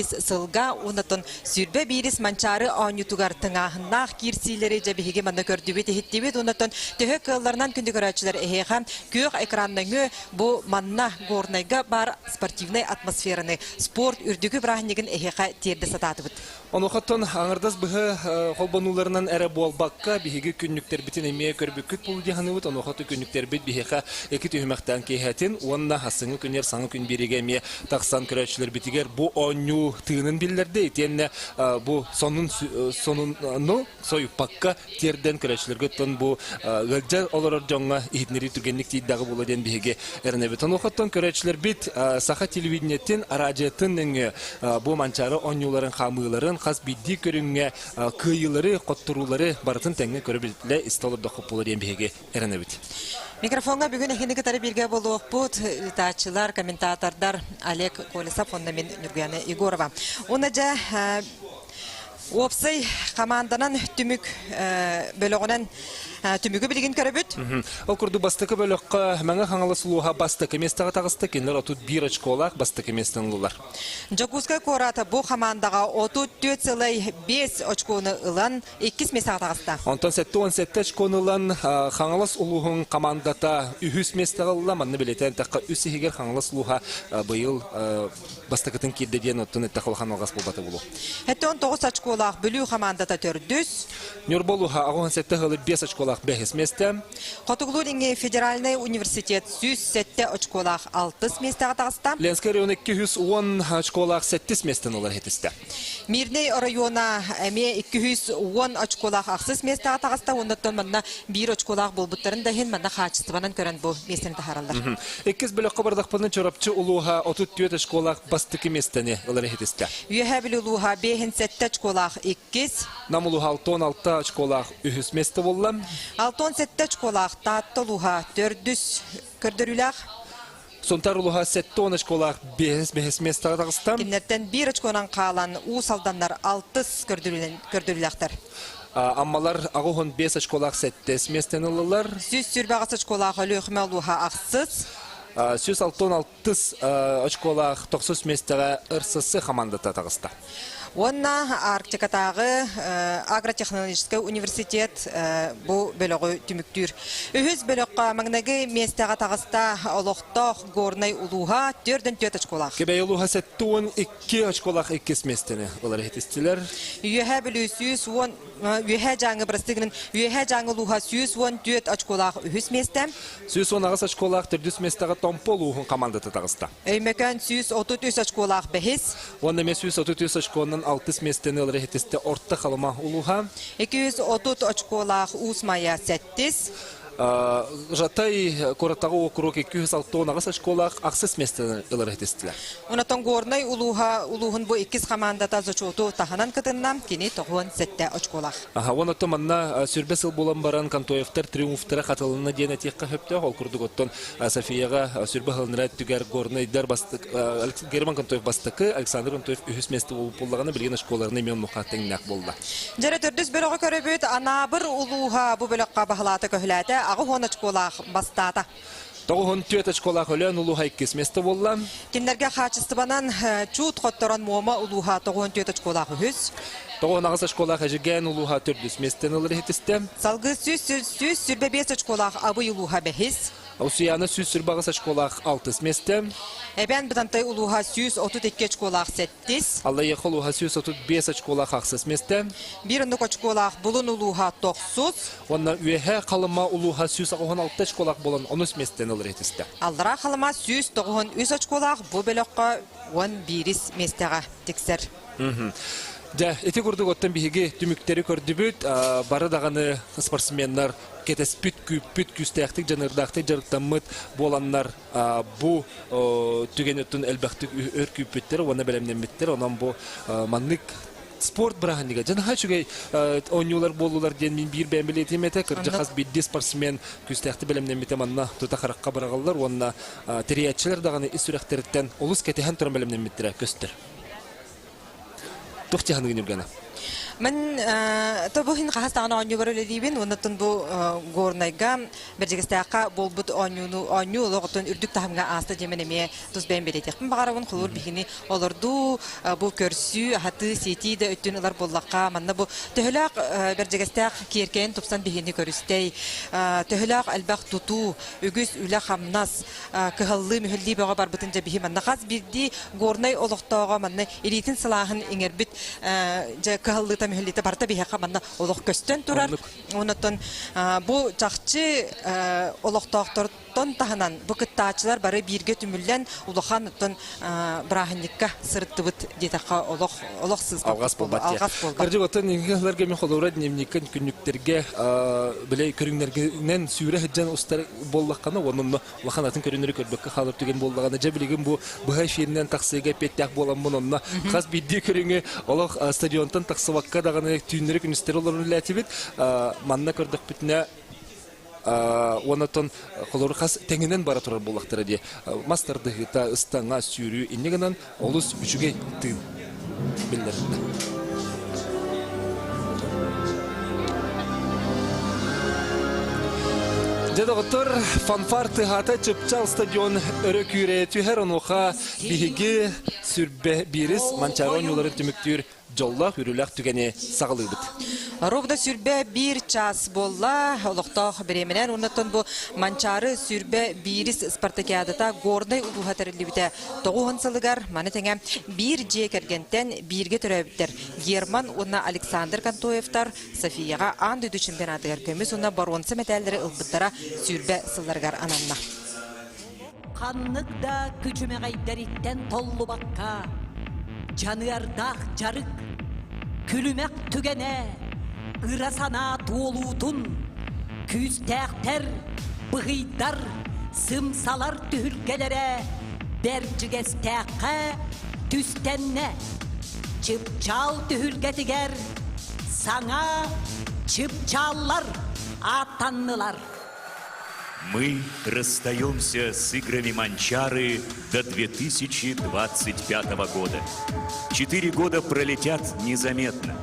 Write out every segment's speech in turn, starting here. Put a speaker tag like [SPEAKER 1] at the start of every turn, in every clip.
[SPEAKER 1] Сылга уоннатон 21 Манчаары оонньуутугар тыҥааһыннаах киирсиилэри дьэ биһиги манна көрдүбүт, иһиттибит. Уоннатон төһө кыалларынан күндү көрөөччүлэр эһиэхэ күөх экраннаҥы бу манна Горнайга баар спортивнай атмосфераны, спорт үрдүкү бырааһынньыгын эһиэхэ тиэрдэ сатаатыбыт.
[SPEAKER 2] Онуохаттан аҥардас быһа холбонууларынан эрэ буолбакка, биһиги күннүктэрбитин эмиэ көрбүккүт буолуо дии саныыбыт. Онуоха күннүктэрбит биһиэхэ икки түһүмэхтээн киэһэтин уонна саҥа күнүгэр саҥа күн биэриигэ эмиэ тахсан көрөөччүлэрбитигэр бу оонньуу тыынын биллэрдэ. Итиэннэ бу сонун сонуну сойуппакка тиэрдэн көрөөччүлэргэ оттон бу ыалдьа олорор дьоҥҥо иһитиннэрии түргэнник тиийдэҕэ буолуо диэн биһиги эрэнэбит. Онуохаттан көрөөччүлэрбит саха телевидениетин, араадьыйатын нөҥүө бу Манчаары оонньууларын хаамыыларын хас биирдии көрүҥҥэ кыайыылары, хотторуулары барытын тэҥҥэ көрө-билэ истэ олордоххут буолуо диэн биһиги эрэнэбит.
[SPEAKER 1] Микрофоҥҥа бүгүн эһини кытары бииргэ буолуохпут ыытааччылар, комментатордар Олег Колесов уонна мин Нюргуяна Егорова. Уонна дьэ уопсай хамаанданан түмүк бөлөҕүнэн түмүгү билигин көрөбүт.
[SPEAKER 2] Ол курдук бастакы бөлөххө Мэҥэ Хаҥалас улууһа бастакы миэстэҕэ таҕыста, кинилэр 31 очколаах бастакы миэстэни ыллылар.
[SPEAKER 1] Дьокуускай куорат бу хамаандаҕа 34,5 очкону ылан иккис миэстэҕэ таҕыста.
[SPEAKER 2] Онтон 77 очкону ылан Хаҥалас улууһун хамаандата үһүс миэстэҕэ ылла. Манна бэлиэтээн эттэххэ, үс иһигэр Хаҥалас улууһа быйыл бастакытын киирдэ диэн оттон эттэххэ улахан алҕас буолбата буолуо.
[SPEAKER 1] 79 очколаах Бүлүү хамаандата төрдүс.
[SPEAKER 2] Ньурба улууһа 87 ыалы 5 очколаах бэһис миэстэ.
[SPEAKER 1] Хотугулуу-Илиҥҥи федеральнай университет 107 очколаах алтыс миэстэҕэ таҕыста.
[SPEAKER 2] Ленскэй района 210 очколаах сэттис миэстэни ылар иһитистэ.
[SPEAKER 1] Мирнэй оройуона эмиэ 210 очколаах ахсыс миэстэҕэ таҕыста уоннаттан манна биир очколаах буолбуттарын да иһин манна хаачыстыбанан көрөн бу миэстэни таһаараллар.
[SPEAKER 2] Иккис бөлөххө бардахпына Чурапчы улууһа 34 очколаах бастакы миэстэни ылар иһитистэ.
[SPEAKER 1] Үөһээ Бүлүү улууһа 57 очколаах иккис.
[SPEAKER 2] Нам улууһа 66 очколаах үһүс миэстэ буолла.
[SPEAKER 1] 67 очколаах Таатта улууһа төрдүс көрдөрүүлээх.
[SPEAKER 2] Сунтаар улууһа 70 очколаах биэс бэһис миэстэҕэ таҕыста.
[SPEAKER 1] Кинилэртэн биир очконан хаалан Уус Алданнар алтыс көрдөрүүлээхтэр.
[SPEAKER 2] Аммалар 85 очколаах сэттис миэстэни ыллылар.
[SPEAKER 1] 128 очколаах Өлүөхүмэ улууһа ахсыс.
[SPEAKER 2] 166 очколаах тохсус миэстэҕэ РСС хамаандата таҕыста.
[SPEAKER 1] Уонна Арктикатааҕы агротехнологическай университет бу бөлөҕү түмүктүүр. Үһүс бөлөххө маҥнайгы миэстэҕэ таҕыста олохтоох Горнай улууһа 44 очколаах.
[SPEAKER 2] Кэбээйи улууһа 72 очколаах иккис миэстэни ылар иһитистилэр.
[SPEAKER 1] Үөһээ Бүлүү 110 Үөһээ Дьааҥы бырастыгынан Үөһээ Дьааҥы улууһа 114 очколаах үһүс миэстэ.
[SPEAKER 2] 118 очколаах төрдүс миэстэҕэ Томпо улууһун хамаандата таҕыста.
[SPEAKER 1] Өймөкөөн 133 очколаах бэһис.
[SPEAKER 2] Уонна эмиэ 133 очконан алтыс миэстэни ылар иһитистэ Орто Халыма улууһа.
[SPEAKER 1] 230 очколаах Уус Майа сэттис.
[SPEAKER 2] Жатай куораттааҕы уокурук 268 очколаах ахсыс миэстэни ылар иһитистилэр.
[SPEAKER 1] Онотон Горнай улууһа улууһун бу иккис хамаандата зачету таһынан кытынна, кини 97 очколаах.
[SPEAKER 2] Аха, онон манна сүрбэ сыл буолан баран Контоевтар триумфтара хатылынна диэн этиэххэ сөптөөх. Ол курдук оттон Софияҕа сүрбэ сылынара өттүгэр Горнайдар Герман Контоев бастакы, Александр Контоев үһүс миэстэ буоллаҕына билигин очколарына эмиэ оннук тэҥнээх буолла.
[SPEAKER 1] Дьэрэ төрдүс бөлөҕү көрөбүт. Анаабыр улууһа бу бөлөххө баһылаата көһүлээтэ, 80 очколаах бастаата.
[SPEAKER 2] 94 очколаах Өлөөн улууһа иккис миэстэ буолла.
[SPEAKER 1] Кинилэргэ хаачыстыбанан чуут хотторон Муома улууһа 94 очколаах үһүс.
[SPEAKER 2] 98 очколаах Эдьигээн улууһа төрдүс миэстэни ылар иһитистэ.
[SPEAKER 1] Салгыы 125 очколаах Абый улууһа бэһис.
[SPEAKER 2] Усуйаана 128 очколаах алтыс миэстэ.
[SPEAKER 1] Эбээн Бытантай улууһа 132 очколаах сэттис.
[SPEAKER 2] Аллайыаха улууһа 135 очколаах ахсыс миэстэ.
[SPEAKER 1] Биир оннук очколаах Булун улууһа тохсус.
[SPEAKER 2] Уонна Үөһээ Халыма улууһа 186 очколаах буолан онус миэстэни ылар иһитистэ.
[SPEAKER 1] Аллараа Халыма 193 очколаах бу бөлөххө 11 миэстэҕэ тиксэр.
[SPEAKER 2] Дьэ, ити курдук оттон биһиги түмүктэри көрдүбүт. Бары даҕаны спортсменнар кэтэспит, күүппүт, күүстээхтик, дьаныардаахтык дьарыктаммыт буоланнар бу түгэни оттон элбэхтик өр күүппүттэр уонна бэлэмнэммиттэр. Онон бу маннык спорт бырааһынньыга дьэ наһаа үчүгэй оонньуулар буоллулар диэн мин биир бэйэм бэлиэтиим этэ. Кырдьык хас биирдии спортсмен күүстээхтик бэлэмнэммитэ манна тута харахха быраҕыллар уонна тэрийээччилэр даҕаны ис сүрэхтэриттэн олус кэтэһэн туран бэлэмнэммиттэрэ көстөр. Туох дьаһаныгын Юргана?
[SPEAKER 1] Мен то бу хин хас даҕаны оонньуугар үлэлиибин уоннаттан бу Горнайга Бэрдьигэстээххэ буолбут оонньууну оонньуу олоҕуттан үрдүк таһымҥа ааста диэмэн эмиэ тус бэйэм бэлиэтиэхпин баҕарабын. Холуур биһини олордуу, бу көрсүү, аһатыы, сиэтии да өттүн ылар буоллахха, манна бу төһөлөөх Бэрдьигэстээх киэркэйэн тупсан биһини көрүстэй, төһөлөөх элбэх тутуу, үгүс үлэ-хамнас, кыһаллыы-мүһэллии бөҕө барбытын дьэ биһи манна хас биирдии Горнай олохтооҕо манна илиитин сылааһын иҥэрбит дьэ кыһаллыыта мүһэллиитэ барыта биһиэхэ манна олох көстөн турар. Онон бу чахчы олохтоохтортон таһынан бу кыттааччылар бары бииргэ түмүллэн улахан оттон бырааһынньыкка сырыттыбыт диэтэххэ олох олох сыыспат
[SPEAKER 2] алҕас буолбат
[SPEAKER 1] алҕас буолбат.
[SPEAKER 2] Кырдьык оттон инги мен холобура дневниккин күннүктэргэ биле көрүҥнэргинэн сүүрэ сылдьан устар буоллаххына уонна улахан атын көрүннэри көрбөккө хаалар түгэн буоллаҕына дьэ билигин бу быһа эфиринэн тахсыыга эппиэттээх буоламмын онно хас биирдии көрүҥү олох стадионтан тахсыбакка даҕаны түүннэри күнүстэри олорон үлэлээтибит манна көрдөхпүтүнэ уонна холору хас тэҥинэн бара турар буоллахтара дии мас тардыһыыта ыстаҥа сүүрүү инньэ гынан олус үчүгэй тыын биллэрдэ. Дьэ доҕоттор, фанфар тыһаата Чыпчаал стадион өрө күүрэ түһэр, онуоха биһиги сүрбэ биирис Манчаары оонньууларын түмүктүүр дьоллоох үрүлэх түгэни саҕалыыбыт.
[SPEAKER 1] Ровно сүрбэ биир час буолла олохтоох бириэмэнэн уоннаттан бу Манчаары сүрбэ биирис спартакиадата Горнай улууһа тэриллибитэ 90 сылыгар маны тэҥэ биир дьиэ кэргэнтэн бииргэ төрөөбүттэр Герман уонна Александр Контоевтар Софияҕа аан дойду чемпионатыгар көмүс уонна боруонса мэтээллэри ылбыттара сүүрбэ сылларыгар ананна.
[SPEAKER 3] Ханнык да күчүмэҕэйдэриттэн толлубакка, дьаныардаах дьарык, күлүмэх түгэнэ, ыра санаа туолуутун, күүстээхтэр, быһыйдар, сымсалар түһүлгэлэрэ Бэрдьигэстээххэ түстэннэ. Чыпчаал түһүлгэтигэр саҥа чыпчааллар ааттаннылар.
[SPEAKER 4] Мы расстаемся с играми Манчары до 2025 года. 4 года пролетят незаметно.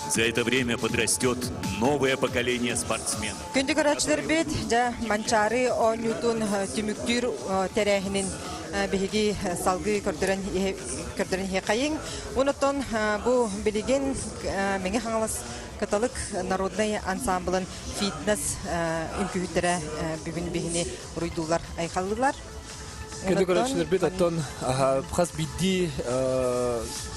[SPEAKER 4] За это время подрастет новое поколение спортсменов.
[SPEAKER 1] Күндү көрөөччүлэрбит, дьэ Манчаары оонньуутун түмүктүүр тэрээһинин биһиги салгыы көрдөрөн көрдөрөн иһиэхэйиҥ. Онотон бу билигин Мэҥэ Хаҥалас Кыталык народнай ансамблын фитнес үҥкүүһүттэрэ бүгүн биһини уруйдуулар, айхаллыылар.
[SPEAKER 2] Күндү көрөөччүлэрбит, оттон хас биирдии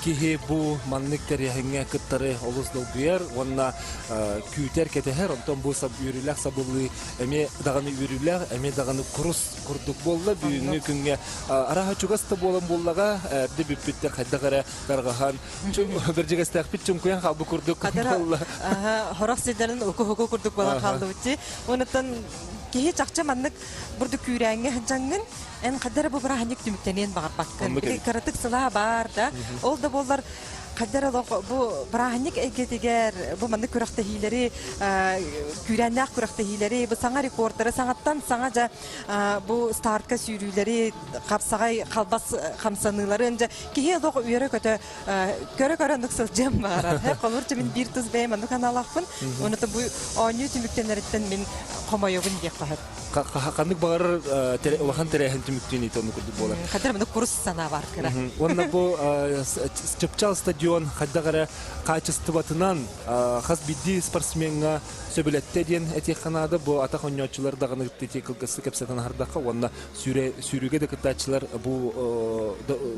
[SPEAKER 2] киһи бу маннык тэрээһиҥҥэ кыттары олус долгуйар уонна күүтэр, кэтэһэр. Онтон бу үөрүүлээх сабыллыы эмиэ даҕаны үөрүүлээх, эмиэ даҕаны курус курдук буолла. Бүгүҥҥү күҥҥэ арааһа чугас да буолан буоллаҕа, эрдэ бүппүттэр хайдах эрэ тарҕаһан бэрдьигэстээхпит чуҥкуйан хаалбыт курдук буолла.
[SPEAKER 1] Хорох сирдэрин уку-уку курдук буолан хааллыбыт. Онуттан киһи чахчы маннык бурдук күүрээҥҥэ сылдьаҥҥын эн хайдара бу бырааһынньык түмүктэниэн баҕарбаккын. Кыратык сылаа баар да. Ол да буоллар хайдара олох бу бырааһынньык эйгэтигэр бу маннык күрэхтэһиилэри күүрээннээх күрэхтэһиилэри бу саҥа рекордтары саҥаттан саҥа дьа бу стартка сүүрүүлэри хапсаҕай халбас хамсаныыларын дьэ киһи олох үөрэ-көтө көрө-көрө оннук сылдьыам баарар. Холобур, мин биир тус бэйэм оннук аналаахпын. Уонна бу оонньуу түмүктэнэриттэн мин хомойобун диэх хаһыт.
[SPEAKER 2] Ханнык баҕарар улахан тэрээһин түмүктүүн ити оннук курдук буолар.
[SPEAKER 1] Хадыр маны курус санаа бар кыра.
[SPEAKER 2] Уонна бу Чыпчаал стадион хайдах эрэ хаачыстыбатынан хас биирдии спортсмеҥҥа сөбүлэттэ диэн этиэххэ наада. Бу атах оонньооччулар даҕаны ити кылгастык кэпсэтэн аһардахха уонна сүүрүүгэ да кыттааччылар бу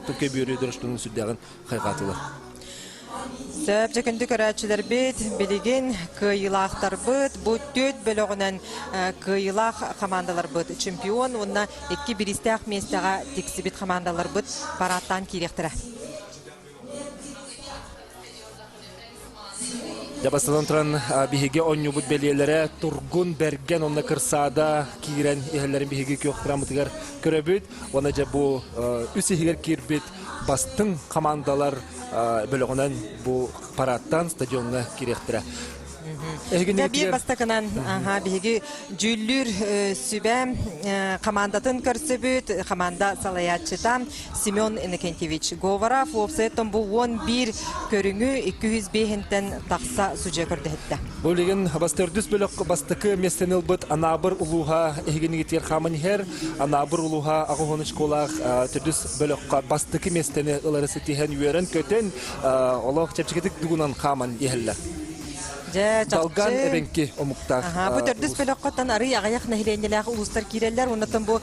[SPEAKER 2] Төкө бүөрүү дорожканын сүрдээҕин хайҕаатылар.
[SPEAKER 1] Сөп, дьэ күндү көрөөччүлэрбит, билигин кыайыылаахтарбыт бу түөрт бөлөҕүнэн кыайыылаах хамаандаларбыт чемпион уонна икки бириистээх миэстэҕэ тиксибит хамаандаларбыт парааттаан киириэхтэрэ.
[SPEAKER 2] Дьэ бастатан туран биһиги оонньуубут бэлиэлэрэ Тургун, Бэргэн уонна Кырсаада киирэн иһэллэрин биһиги күөх храммытыгар көрөбүт. Уонна дьэ бу үс иһигэр киирбит бастыҥ хамаандалар бөлөҕүнэн бу парадтан стадиоҥҥа киириэхтэрэ.
[SPEAKER 1] Дьэ, биир бастакынан аха, биһиги дьүүллүүр сүбэ хамаандатын көрсөбүт. Хамаанда салайааччыта Семен Иннокентьевич Говоров уопсайыттан бу 11 көрүҥү 205-тэн тахса судьуйа көрдөһүттэ.
[SPEAKER 2] Бу билигин бастырдыс бөлөх бастакы миэстэни ылбыт Анаабыр улууһа эһигинигитигэр хааман иһэр. Анаабыр улууһа аҕыс очколаах төрдүс бөлөххө бастакы миэстэни ылары ситиһэн үөрэн-көтөн олох чэпчэкитик дугунан хааман иһэллэр.
[SPEAKER 1] Дьэ,
[SPEAKER 2] Далган
[SPEAKER 1] чахчы
[SPEAKER 2] эбэҥки омуктаах
[SPEAKER 1] Аха, бу төрдүс бөлөххөттөн арый аҕыйах нэһилиэнньэлээх улуустар киирэллэр. Оннуттан бу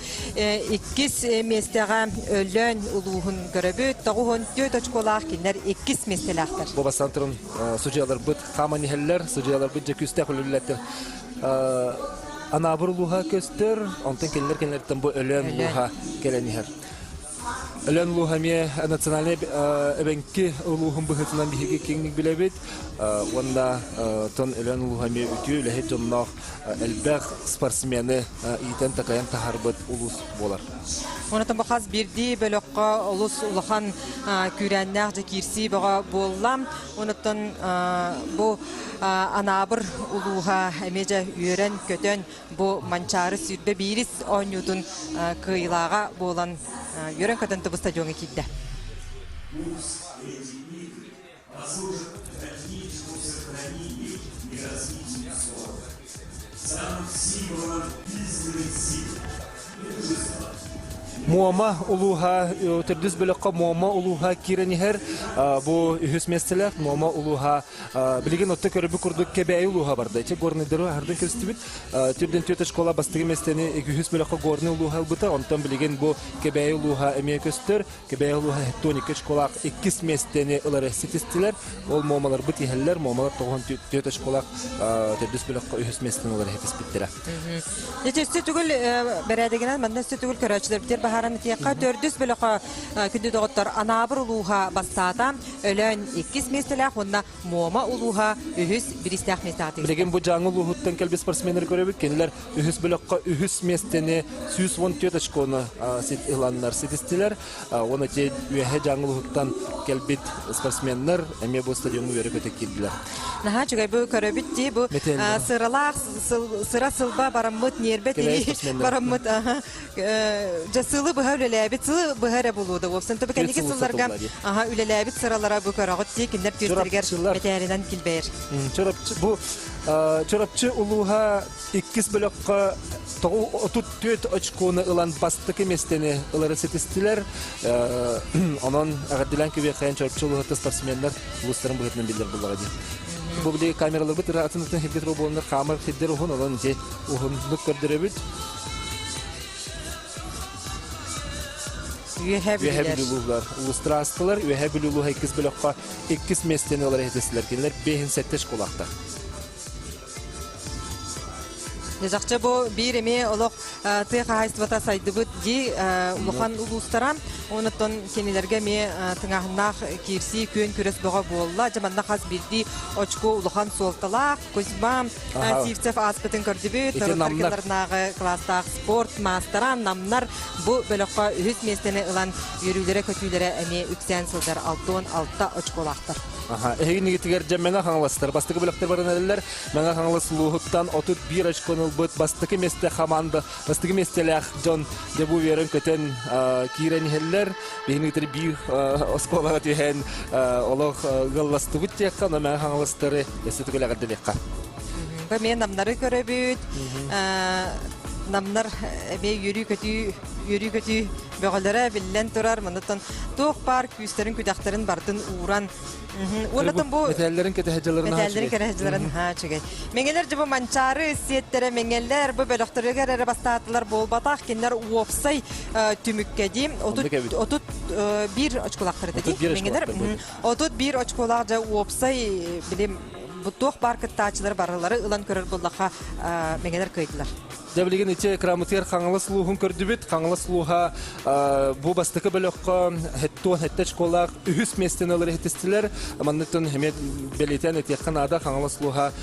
[SPEAKER 1] иккис миэстэҕэ Өлөөн улууһун көрөбүт. 94 очколаах кинилэр иккис миэстэлээхтэр.
[SPEAKER 2] Бу бастаан туран судьуйаларбыт хааман иһэллэр, судьуйаларбыт дьэ күүстээх үлэлэллэр. Анаабыр улууһа көстөр, онтон кинилэр кинилэртэн бу Өлөөн улууһа кэлэн иһэр. Өлөөн улууһа эмиэ национальнай эбэҥки улууһун быһыытынан биһиги киэҥник билэбит. Уонна тон Өлөөн улууһа эмиэ үтүө үлэһит дьонноох элбэх спортсмены иитэн-такайан таһаарбыт улуус буолар.
[SPEAKER 1] Онон бу хас биирдии бөлөххө олус улахан күүрээннээх дьэ киирсии бөҕө буолла. Онуттан бу Анаабыр улууһа эмиэ дьэ үөрэн-көтөн Бу Манчаары 21-ис оонньуутун кыайыылааҕа буолан үөрэн-көтөн тубу стадиоҥҥа киирдэ.
[SPEAKER 2] Муома улууһа төрдүс бөлөххө Муома улууһа киирэн иһэр. Бу үһүс миэстэлээх Муома улууһа билигин отто көрбүт курдук Кэбээйи улууһа барда. Ити горныйдары аһардан көрүстүбүт. Түрдэн түөрт школа бастакы миэстэни үһүс бөлөххө Горный улууһа ылбыта. Онтон билигин бу Кэбээйи улууһа эмиэ көстөр. Кэбээйи улууһа 72 школаах иккис миэстэни ылары ситистилэр. Ол муомаларбыт иһэллэр. Муомалар 94 школаах төрдүс бөлөххө үһүс миэстэни ылары ситиспиттэрэ.
[SPEAKER 1] Ити өссө түгүл бэрээдэгинэн манна өссө түгүл көрөөччүлэрбитигэр баһааран этиэххэ төрдүс бөлөххө күндү доҕоттор Анаабыр улууһа бастаата, Өлөөн иккис миэстэлээх уонна Муома улууһа үһүс бириистээх миэстэҕэ тигистэ.
[SPEAKER 2] Билигин бу Дьааҥы улууһуттан кэлбит спортсменнары көрөбүт. Кинилэр үһүс бөлөххө үһүс миэстэни 114 очкону ыланнар ситистилэр. Уонна те үөһэ Дьааҥы улууһуттан кэлбит спортсменнар эмиэ бу стадиоҥҥа үөрэ-көтө киирдилэр.
[SPEAKER 1] Наһаа үчүгэй бу көрөбүт дии бу сыралаах сыра сылба бараммыт ньиэрбэ тирии бараммыт дьэ сылы быһа үлэлээбит сылы быһа эрэ булуу да уопсан тобу кэнники сылларга аха үлэлээбит сыралара бу көрөҕүт дии кинилэр түөстэригэр мэтээлинэн килбэйэр.
[SPEAKER 2] Чурапчы бу Чурапчы улууһа иккис бөлөххө 34 очкону ылан бастакы миэстэни ылары ситистилэр. Онон эҕэрдэлээн күбүөххэйэн Чурапчы улууһа спортсменнар улуустарын быһыытынан биллэр буллаҕа дии. Бу били камераларбыт атын атын сиргэ турар буоланнар хаамар сирдэр уһун, онон ити уһуннук көрдөрөбүт.
[SPEAKER 1] Үөһэ
[SPEAKER 2] Үөһэ Бүлүү улууһулар улуустар Үөһэ Бүлүү улууһа иккис бөлөххө иккис миэстэни ылар иһитистилэр. Кинилэр 5-7 школаахтар.
[SPEAKER 1] Дьахча бу биир эмиэ олох тыа хаһаайыстыбата сайдыбыт дии улахан улуустара. Онуттан кинилэргэ эмиэ тыҥааһыннаах киирсии күөн күрэс бөҕө буолла. Дьэ манна хас биирдии очко улахан суолталаах. Кузьма Сивцев ааспытын көрдүбүт. Норуоттар кылларынааҕы кылаастаах спорт маастара намнар бу бөлөххө үһүс миэстэни ылан үөрүүлэрэ-көтүүлэрэ эмиэ үксээн сылдьар 66 очколаахтар.
[SPEAKER 2] Эһигинигитигэр дьэ Мэҥэ Хаҥаластар бастакы бөлөхтөр баран эрэллэр. Мэҥэ Хаҥалас улууһуттан 31 очкону ылбыт бастакы миэстэ хамаанда бастакы миэстэлээх дьон дьэ бу үөрэн-көтөн киирэн иһэллэр. Биһигинигитигэр биир оскуолаҕа түһэн олох ыалластыбыт диэххэ, онно Мэҥэ Хаҥаластары өссө төгүл эҕэрдэлиэххэ.
[SPEAKER 1] Бу эмиэ намнары көрөбүт. Намнар эмиэ үөрүү-көтүү үөрүү-көтүү бөҕөлөрө биллэн турар. Манныттан туох баар күүстэрин-күдэхтэрин барытын ууран Уонна бу
[SPEAKER 2] мэтээллэрин кэтэһэдьаларын
[SPEAKER 1] мэтээллэрин кэтэһэдьаларын наһаа үчүгэй. Мэҥэлэр дьэ бу Манчаары сиэттэрэ мэҥэлэр бу бөлөхтөрүгэр эрэ бастаатылар буолбатах. Кинилэр уопсай түмүккэ дии 31 очколаахтар этэ дии. Мэҥэлэр 31 очколаах дьэ уопсай билим бу туох баар кыттааччылар барылары ылан көрөр буоллахха мэҥэлэр кыайдылар.
[SPEAKER 2] Дьэ билигин ити экраммытыгар Хаҥалас улууһун көрдүбүт. Хаҥалас улууһа бу бастакы бөлөххө хэттуон хэттэ очколаах үһүс миэстэни ылар иһитистилэр. Манныктан эмиэ бэлиэтээн этиэххэ наада Хаҥалас улууһа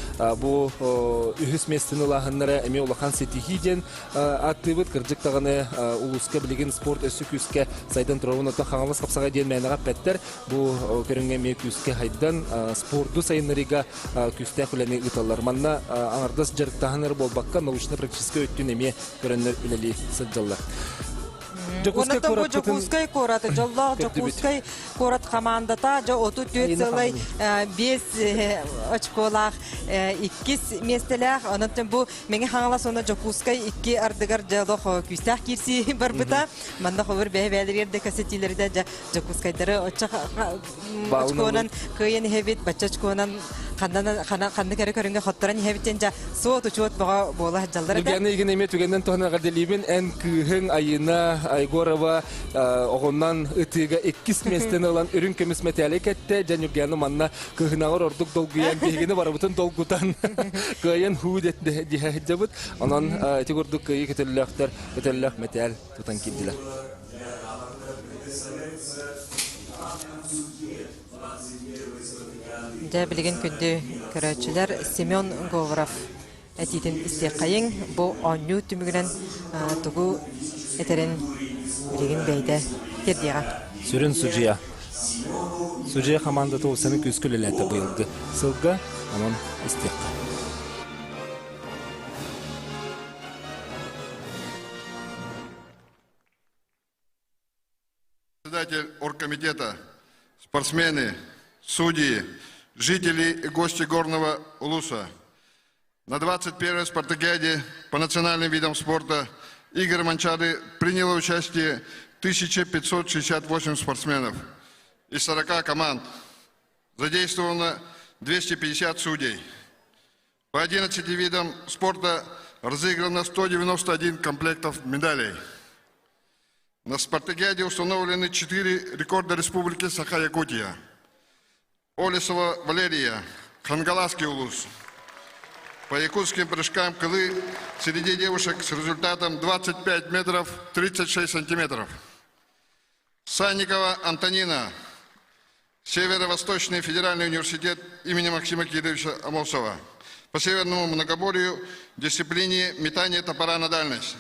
[SPEAKER 2] бу үһүс миэстэни ылааһыннара эмиэ улахан ситиһии диэн ааттыыбыт. Кырдьык даҕаны улууска билигин спорт өссө күүскэ сайдан турарын оттон Хаҥалас хапсаҕай диэн мээнэҕэ эппэттэр. Бу көрүҥҥэ эмиэ күүскэ хайдан спорду сайыннарыыга күүстээх үлэни ыыталлар. Манна аҥардас дьарыктааһын эрэ буолбакка, научно-практическай өттүн эмиэ көрөннөр үлэлии сылдьаллар.
[SPEAKER 1] Дьокуускай куорат Дьокуускай куорат дьоллоох Дьокуускай куорат хамаандата дьэ 34 сылай 5 очколаах иккис миэстэлээх. Онон бу Мэҥэ Хаҥалас уонна Дьокуускай икки ардыгар дьэ олох күүстээх киирсии барбыта. Манна хобур бэйэ-бэйэлэригэр да кэсэтиилэрдэ дьэ Дьокуускайдары оччо очкуонан кыайан иһэбит, бачча очкуонан ханнык эрэ көрүҥҥэ хотторон иһэбит диэн дьэ суот-учуот бөҕө буола сылдьаллар этэ.
[SPEAKER 2] Нүгэн игин эмиэ түгэннэн туһанан эҕэрдэлиибин. Эн кыыһыҥ Айына Айгорова оҕунан ытыыга иккис миэстэни ылан үрүҥ көмүс мэтээли кэттэ. Дьэ Нүгяны манна кыһынаҕар ордук долгуйан биһигини барыбытын долгутан кыайан һуу диһэ сылдьабыт. Онон ити курдук кыайыы көтөллөөхтөр көтөллөөх мэтээл тутан киирдилэр.
[SPEAKER 1] Дьэ, билигин күндү көрөөччүлэр Семен Говоров этиитин истиэххэйиҥ. Бу оонньуу түмүгүнэн тугу этэрин билигин бэйэтэ тиэрдиэҕэ.
[SPEAKER 2] Сүрүн судьуйа. Судьуйа хамаандата улсаны күүскэ үлэлээтэ быйылгы сылга, онон истиэххэ.
[SPEAKER 5] Председатель оргкомитета, спортсмены, судьи, жители и гости Горного Улуса. На 21-й спартакиаде по национальным видам спорта Игорь Манчары приняло участие 1568 спортсменов из 40 команд. Задействовано 250 судей. По 11 видам спорта разыграно 191 комплектов медалей. На спартакиаде установлены 4 рекорда Республики Саха-Якутия. Олесова Валерия, Хангаласский улус. По якутским прыжкам кылы среди девушек с результатом 25 метров 36 сантиметров. Санникова Антонина, Северо-Восточный федеральный университет имени Максима Кирилловича Амосова. По северному многоборью в дисциплине метание топора на дальность.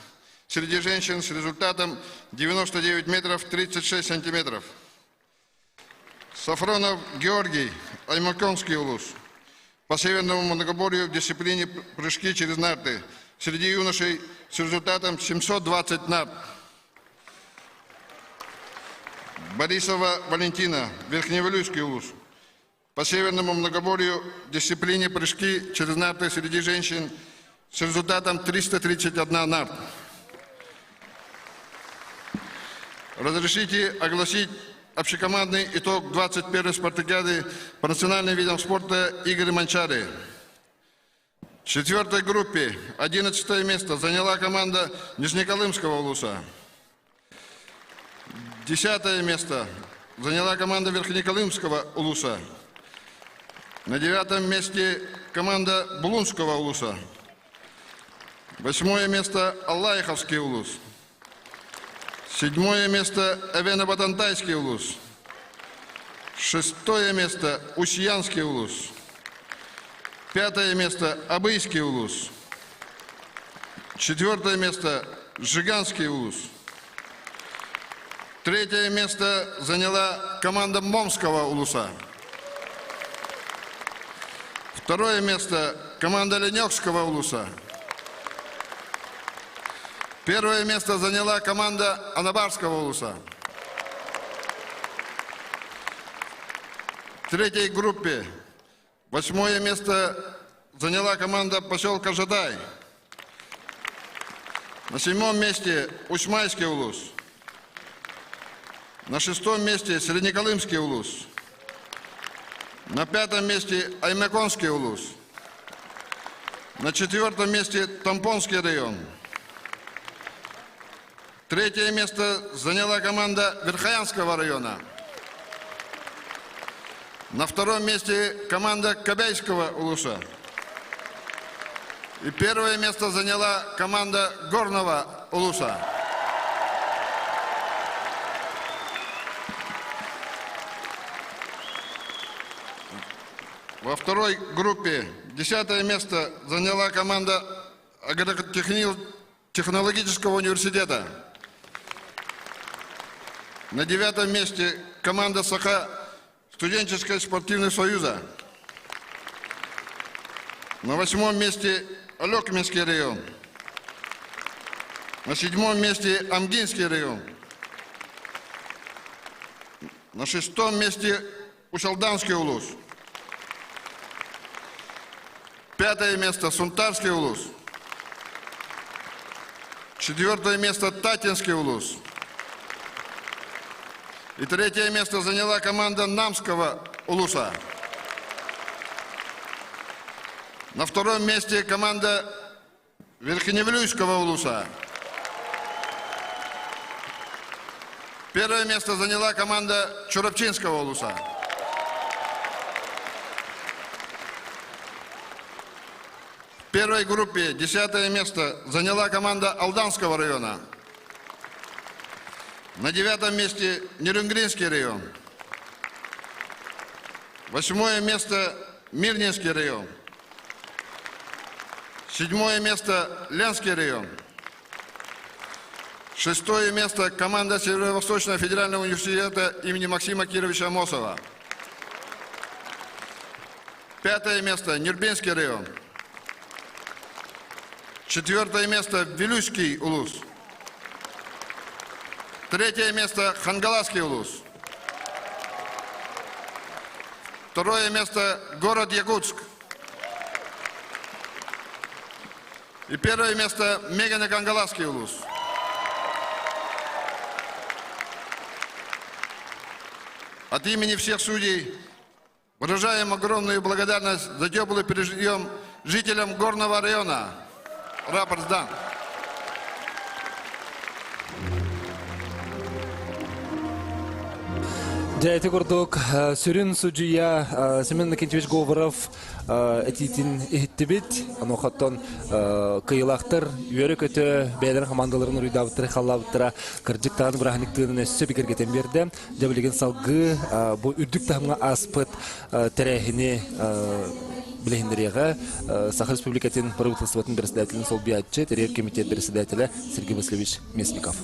[SPEAKER 5] Среди женщин с результатом 99 метров 36 сантиметров. Сафронов Георгий, Аймаконский улус. По северному многоборью в дисциплине прыжки через нарты. Среди юношей с результатом 720 нарт. Борисова Валентина, Верхневилюйский улус. По северному многоборью в дисциплине прыжки через нарты среди женщин с результатом 331 нарт. Разрешите огласить общекомандный итог 21-й спартакиады по национальным видам спорта Игорь Манчары. В четвертой группе 11 место заняла команда Нижнеколымского улуса. Десятое место заняла команда Верхнеколымского улуса. На девятом месте команда Булунского улуса. Восьмое место Аллаиховский улус. Седьмое место Эвено-Батантайский улус. Шестое место Усьянский улус. Пятое место Абыйский улус. Четвертое место Жиганский улус. Третье место заняла команда Момского улуса. Второе место команда Леневского улуса. Первое место заняла команда Анабарского улуса. В третьей группе восьмое место заняла команда поселка Жадай. На седьмом месте Усмайский улус. На шестом месте Среднеколымский улус. На пятом месте Аймаконский улус. На четвертом месте Тампонский район. Третье место заняла команда Верхоянского района. На втором месте команда Кобяйского улуса. И первое место заняла команда Горного Улуса. Во второй группе десятое место заняла команда Агротехнологического университета. На девятом месте команда Саха Студенческого спортивного союза. На восьмом месте Алекминский район. На седьмом месте Амгинский район. На шестом месте Усалданский улус. Пятое место Сунтарский улус. Четвертое место Татинский улус. И третье место заняла команда Намского улуса. На втором месте команда Верхневилюйского улуса. Первое место заняла команда Чурапчинского улуса. В первой группе десятое место заняла команда Алданского района. На девятом месте Нерюнгринский район. Восьмое место Мирнинский район. Седьмое место Ленский район. Шестое место команда Северо-Восточного федерального университета имени Максима Кировича Амосова. Пятое место Нюрбинский район. Четвертое место Вилюйский улус. Третье место Хангаласский улус. Второе место город Якутск. И первое место Мегино-Кангаласский улус. От имени всех судей выражаем огромную благодарность за теплый прием жителям Горного района. Рапорт сдан.
[SPEAKER 2] Дьэ, ити курдук сүрүн судьуйа Семен Иннокентьевич Говоров этиитин иһиттибит. Онуохаттан кыйылаахтар үөрэ-көтө бэйэлэрин хамаандаларын уруйдаабыттара, халлаабыттара кырдьык даҕаны бырааһынньык тыынын өссө бигэргэтэн биэрдэ. Дьэ билигин салгыы бу үрдүк таһымҥа ааспыт тэрээһини билиһиннэриэҕэ Саха Республикатын правительствотын председателин солбуйааччы, тэрийэр комитет председателэ Сергей Васильевич Местников.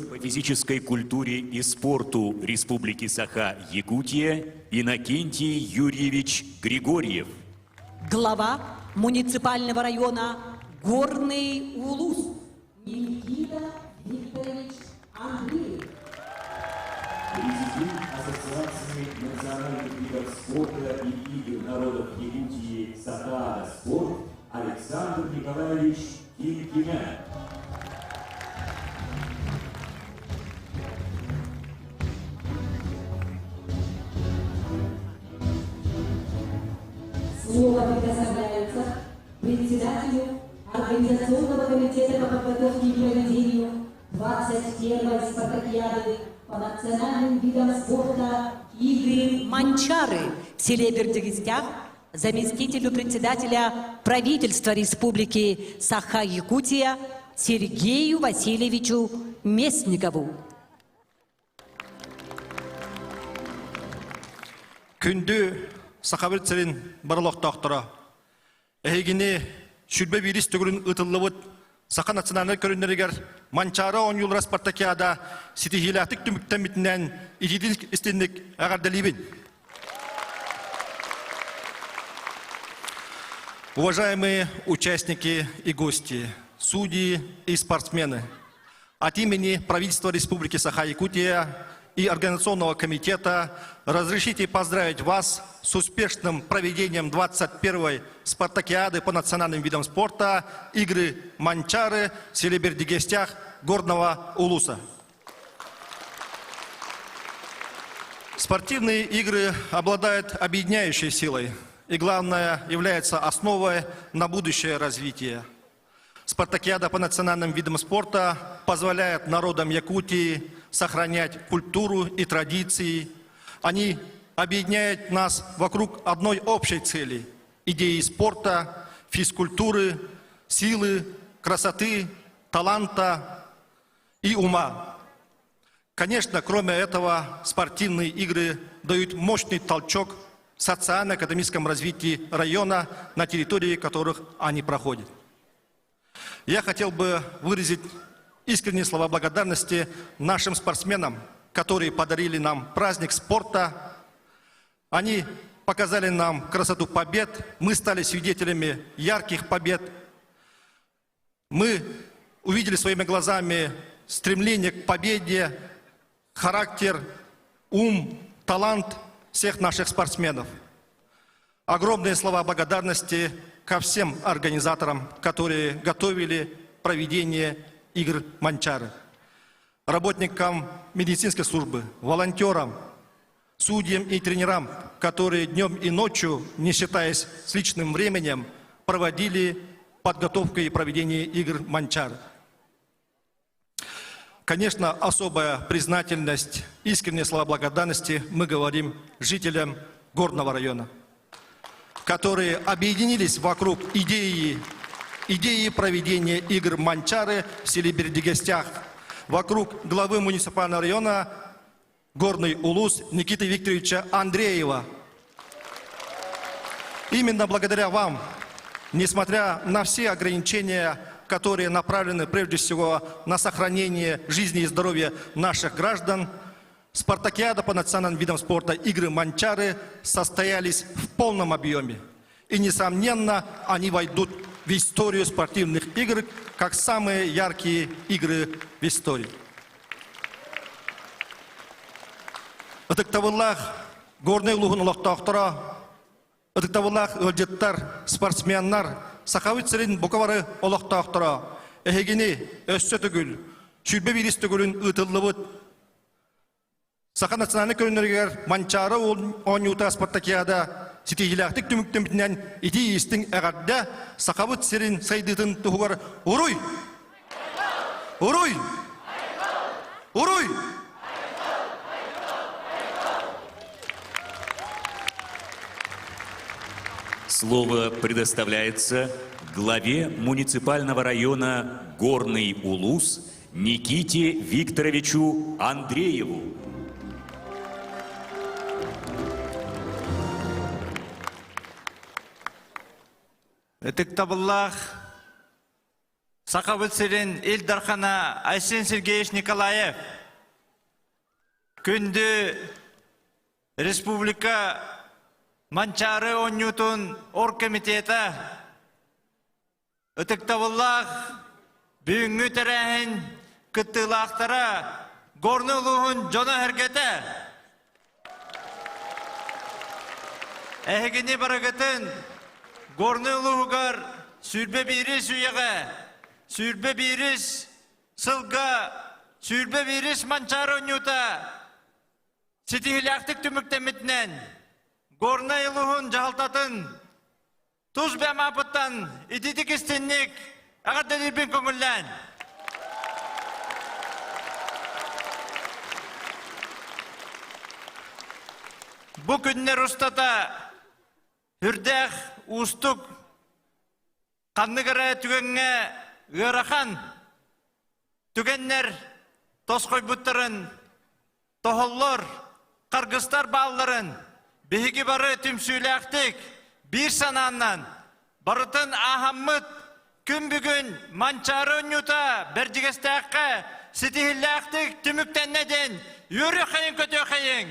[SPEAKER 4] По физической культуре и спорту Республики Саха-Якутия Иннокентий Юрьевич Григорьев.
[SPEAKER 3] Глава муниципального района Горный Улус Никита Викторович Андреев.
[SPEAKER 4] Президент Ассоциации национальных видов спорта и игр народов Якутии Сахара Спорт Александр Николаевич Килькина.
[SPEAKER 3] Слово предоставляется председателю Организационного комитета по подготовке и проведению 21-й спартакиады по национальным видам спорта Игры Манчары в селе Бердигистях заместителю председателя правительства Республики Саха-Якутия Сергею Васильевичу Местникову.
[SPEAKER 6] Күндү Сахабыт сирин бары олохтоохторо. Эһигини сүүрбэ биирис төгүлүн ыытыллыбыт Саха национальнай көрүҥнэригэр Манчаары оонньуулара спартакиада ситиһиилээхтик түмүктэммитинэн итиитин истинник эҕэрдэлиибин. Уважаемые участники и гости, судьи и спортсмены, от имени правительства Республики Саха-Якутия и Организационного комитета разрешите поздравить вас с успешным проведением 21-й спартакиады по национальным видам спорта «Игры Манчары» в селе Бердигестях Горного Улуса. Спортивные игры обладают объединяющей силой и, главное, являются основой на будущее развитие. Спартакиада по национальным видам спорта позволяет народам Якутии сохранять культуру и традиции. Они объединяют нас вокруг одной общей цели – идеи спорта, физкультуры, силы, красоты, таланта и ума. Конечно, кроме этого, спортивные игры дают мощный толчок в социально-экономическом развитии района, на территории которых они проходят. Я хотел бы выразить искренние слова благодарности нашим спортсменам, которые подарили нам праздник спорта. Они показали нам красоту побед, мы стали свидетелями ярких побед. Мы увидели своими глазами стремление к победе, характер, ум, талант всех наших спортсменов. Огромные слова благодарности ко всем организаторам, которые готовили проведение игр Манчары, работникам медицинской службы, волонтерам, судьям и тренерам, которые днем и ночью, не считаясь с личным временем, проводили подготовку и проведение игр Манчары. Конечно, особая признательность, искренние слова благодарности мы говорим жителям Горного района, которые объединились вокруг идеи, идеи проведения игр Манчары в селе Бердигестях, вокруг главы муниципального района Горный Улус Никиты Викторовича Андреева. Именно благодаря вам, несмотря на все ограничения, которые направлены прежде всего на сохранение жизни и здоровья наших граждан, Спартакиада по национальным видам спорта «Игры Манчары» состоялись в полном объеме. И, несомненно, они войдут в историю спортивных игр как самые яркие игры в истории. Ытыктабыллаах Горнай улууһун олохтоохторо, ытыктабыллаах ыалдьыттар, спортсменнар, Сахабыт сирин бука бары олохтоохторо, эһигини өссө төгүл, 21 төгүлүн ыытыллыбыт Саха национальнай көрүнэригэр Манчаары оонньуута спартакиада ситиһиилээхтик түмүктэммитинэн итии истиҥ эҕэрдэ Сахабыт сирин сайдыытын туһугар уруй! Уруй! Уруй!
[SPEAKER 4] Слово предоставляется главе муниципального района Горный Улус Никите Викторовичу Андрееву.
[SPEAKER 7] Ытыктабыллаах Сахабыт сирин Ил Дархана Айсен Сергеевич Николаев күндү республика Манчаары оонньуутун оргкомитета Ытыктабыллаах бүгүҥҥү тэрээһин кыттыылаахтара Горнай улууһун дьоно-сэргэтэ! Эһигини барыгытын Горнай улууһугар 21-ис үйэҕэ 21-ис сылга 21-ис Манчаары оонньуута ситиһиилээхтик түмүктэммитинэн Горнай улууһун дьаһалтатын Тус бэйэм ааппыттан ититик истинник эҕэрдэлиирбин көҥүллээн. Бу күннэр устата үрдээх уустук ханнык эрэ түгэҥҥэ ыарахан түгэннэр тосхойбуттарын тоһоллор, харгыстар баалларын биһиги бары түмсүүлээхтик, биир санааннан барытын ааһаммыт күн бүгүн Манчаары оонньуута Бэрдьигэстээххэ ситиһиллээхтик түмүктэннэ диэн үөрүөххэйиҥ көтүөххэйиҥ!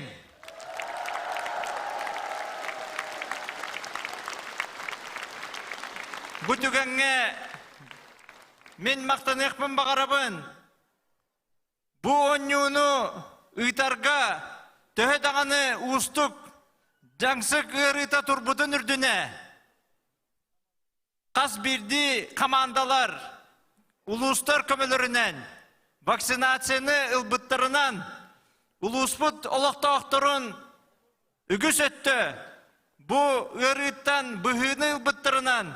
[SPEAKER 7] Бу түгэҥҥэ мин махтаныахпын баҕарабын. Бу оонньууну ыытарга төһө даҕаны уустук дьаҥсык ыарыыта турбутун үрдүнэ хас биирдии хамаандалар улуустар көмөлөрүнэн вакцинацияны ылбыттарынан улууспут олохтоохторун үгүс өттө бу ыарыыттан быһыыны ылбыттарынан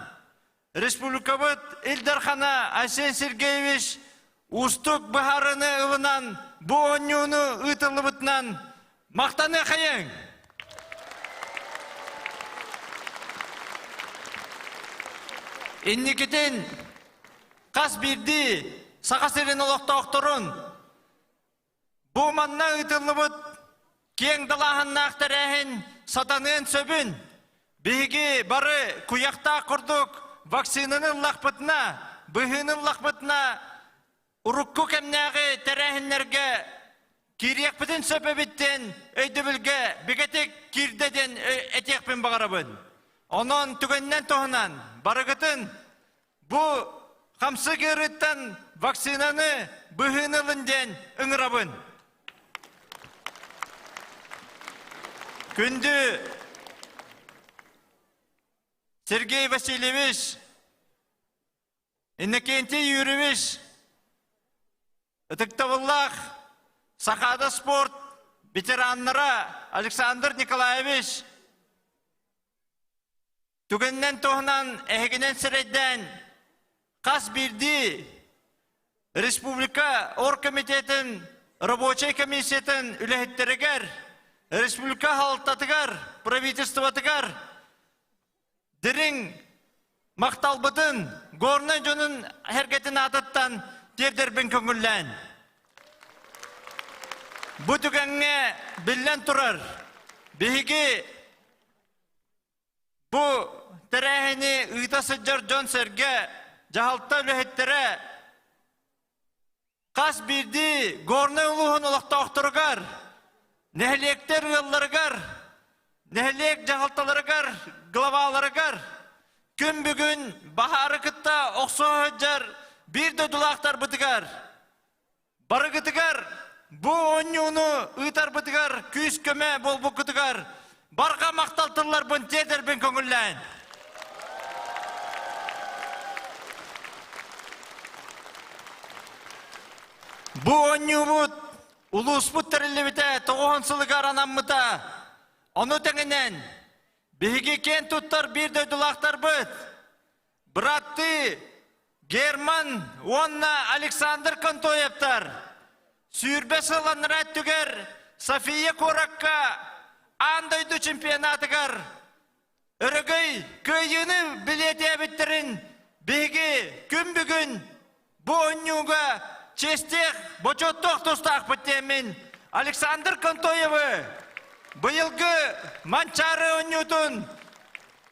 [SPEAKER 7] Республикабыт Ил Дархана Айсен Сергеевич уустук быһаарыыны ылынан бу оонньууну ыытыллыбытынан махтаныахайыҥ! Инникитин хас биирдии Саха сирин олохтоохторун бу манна ыытыллыбыт киэҥ далааһыннаах тэрээһин сатаныан сөбүн биһиги бары куйахтаах курдук вакцинаны ыллахпытына, быһыыны ыллахпытына урукку кэмнээҕи тэрээһиннэргэ киириэхпитин сөп эбит диэн өйдөбүлгэ бигэтик киирдэ диэн этиэхпин баҕарабын. Онон түгэнинэн туһанан барыгытын бу хамсык ыарыыттан вакцинаны быһыыны ылын диэн ыҥырабын. Күндү Сергей Васильевич, Иннокентий Юрьевич, ытыктабыллаах Сахаада спорт ветераннара Александр Николаевич, түгэнинэн туһунан эһигинэн сирэйдээн хас биирдии республика оргкомитетын рабочай комиссиятын үлэһиттэригэр, республика салалтатыгар, правительствотыгар Дириҥ махталбытын Горнай дьонун сэргэтин аатыттан тиэрдэрбин көҥүллээн. Бу түгэҥҥэ биллэн турар, биһиги бу тэрээһини ыыта сылдьар дьон-сэргэ, дьаһалта үлэһиттэрэ Хас биирдии Горнай улууһун олохтоохторугар, нэһилиэктэр ыалларыгар, нэһилиэк дьаһалталарыгар, главаларыгар күн бүгүн баһаары кытта охсуһа сылдьар биир дойдулаахтарбытыгар барыгытыгар бу оонньууну ыытарбытыгар күүс-көмө буолбуккутугар барҕа махтал тылларбын тиэрдэрбин көҥүллээн. Бу оонньуубут улууспут тэриллибитэ тоҕуһун сылыгар анаммыта. Ону тэҥинэн биһиги киэн туттар биир дойдулаахтарбыт быраттыы Герман уонна Александр Контоевтар 20 сыл анараа өттүгэр София куоракка аан дойду чемпионатыгар өрөгөй кыайыыны билиэтээбиттэрин биһиги күн бүгүн бу оонньууга чиэстиэх, бочуоттуох тустаахпыт диэммин Александр Контоевы быйылгы Манчаары оонньуутун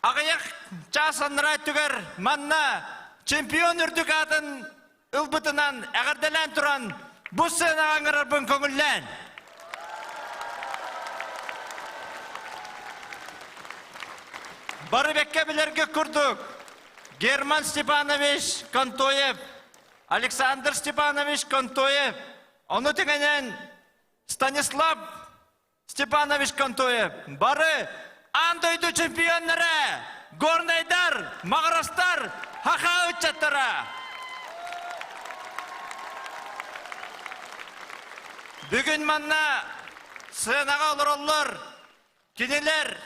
[SPEAKER 7] аҕыйах чаас анараа өттүгэр манна чемпион үрдүк аатын ылбытынан эҕэрдэлээн туран бу сценаҕа ыҥырарбын көҥүллээн. Бары бэккэ билэргэ курдук Герман Степанович Контоев, Александр Степанович Контоев, ону тэҥинэн Станислав Степанович Контоев бары аан дойду чемпионнара, горнайдар, маҕарастар, хаха ыччаттара. Бүгүн манна сценаҕа олороллор кинилэр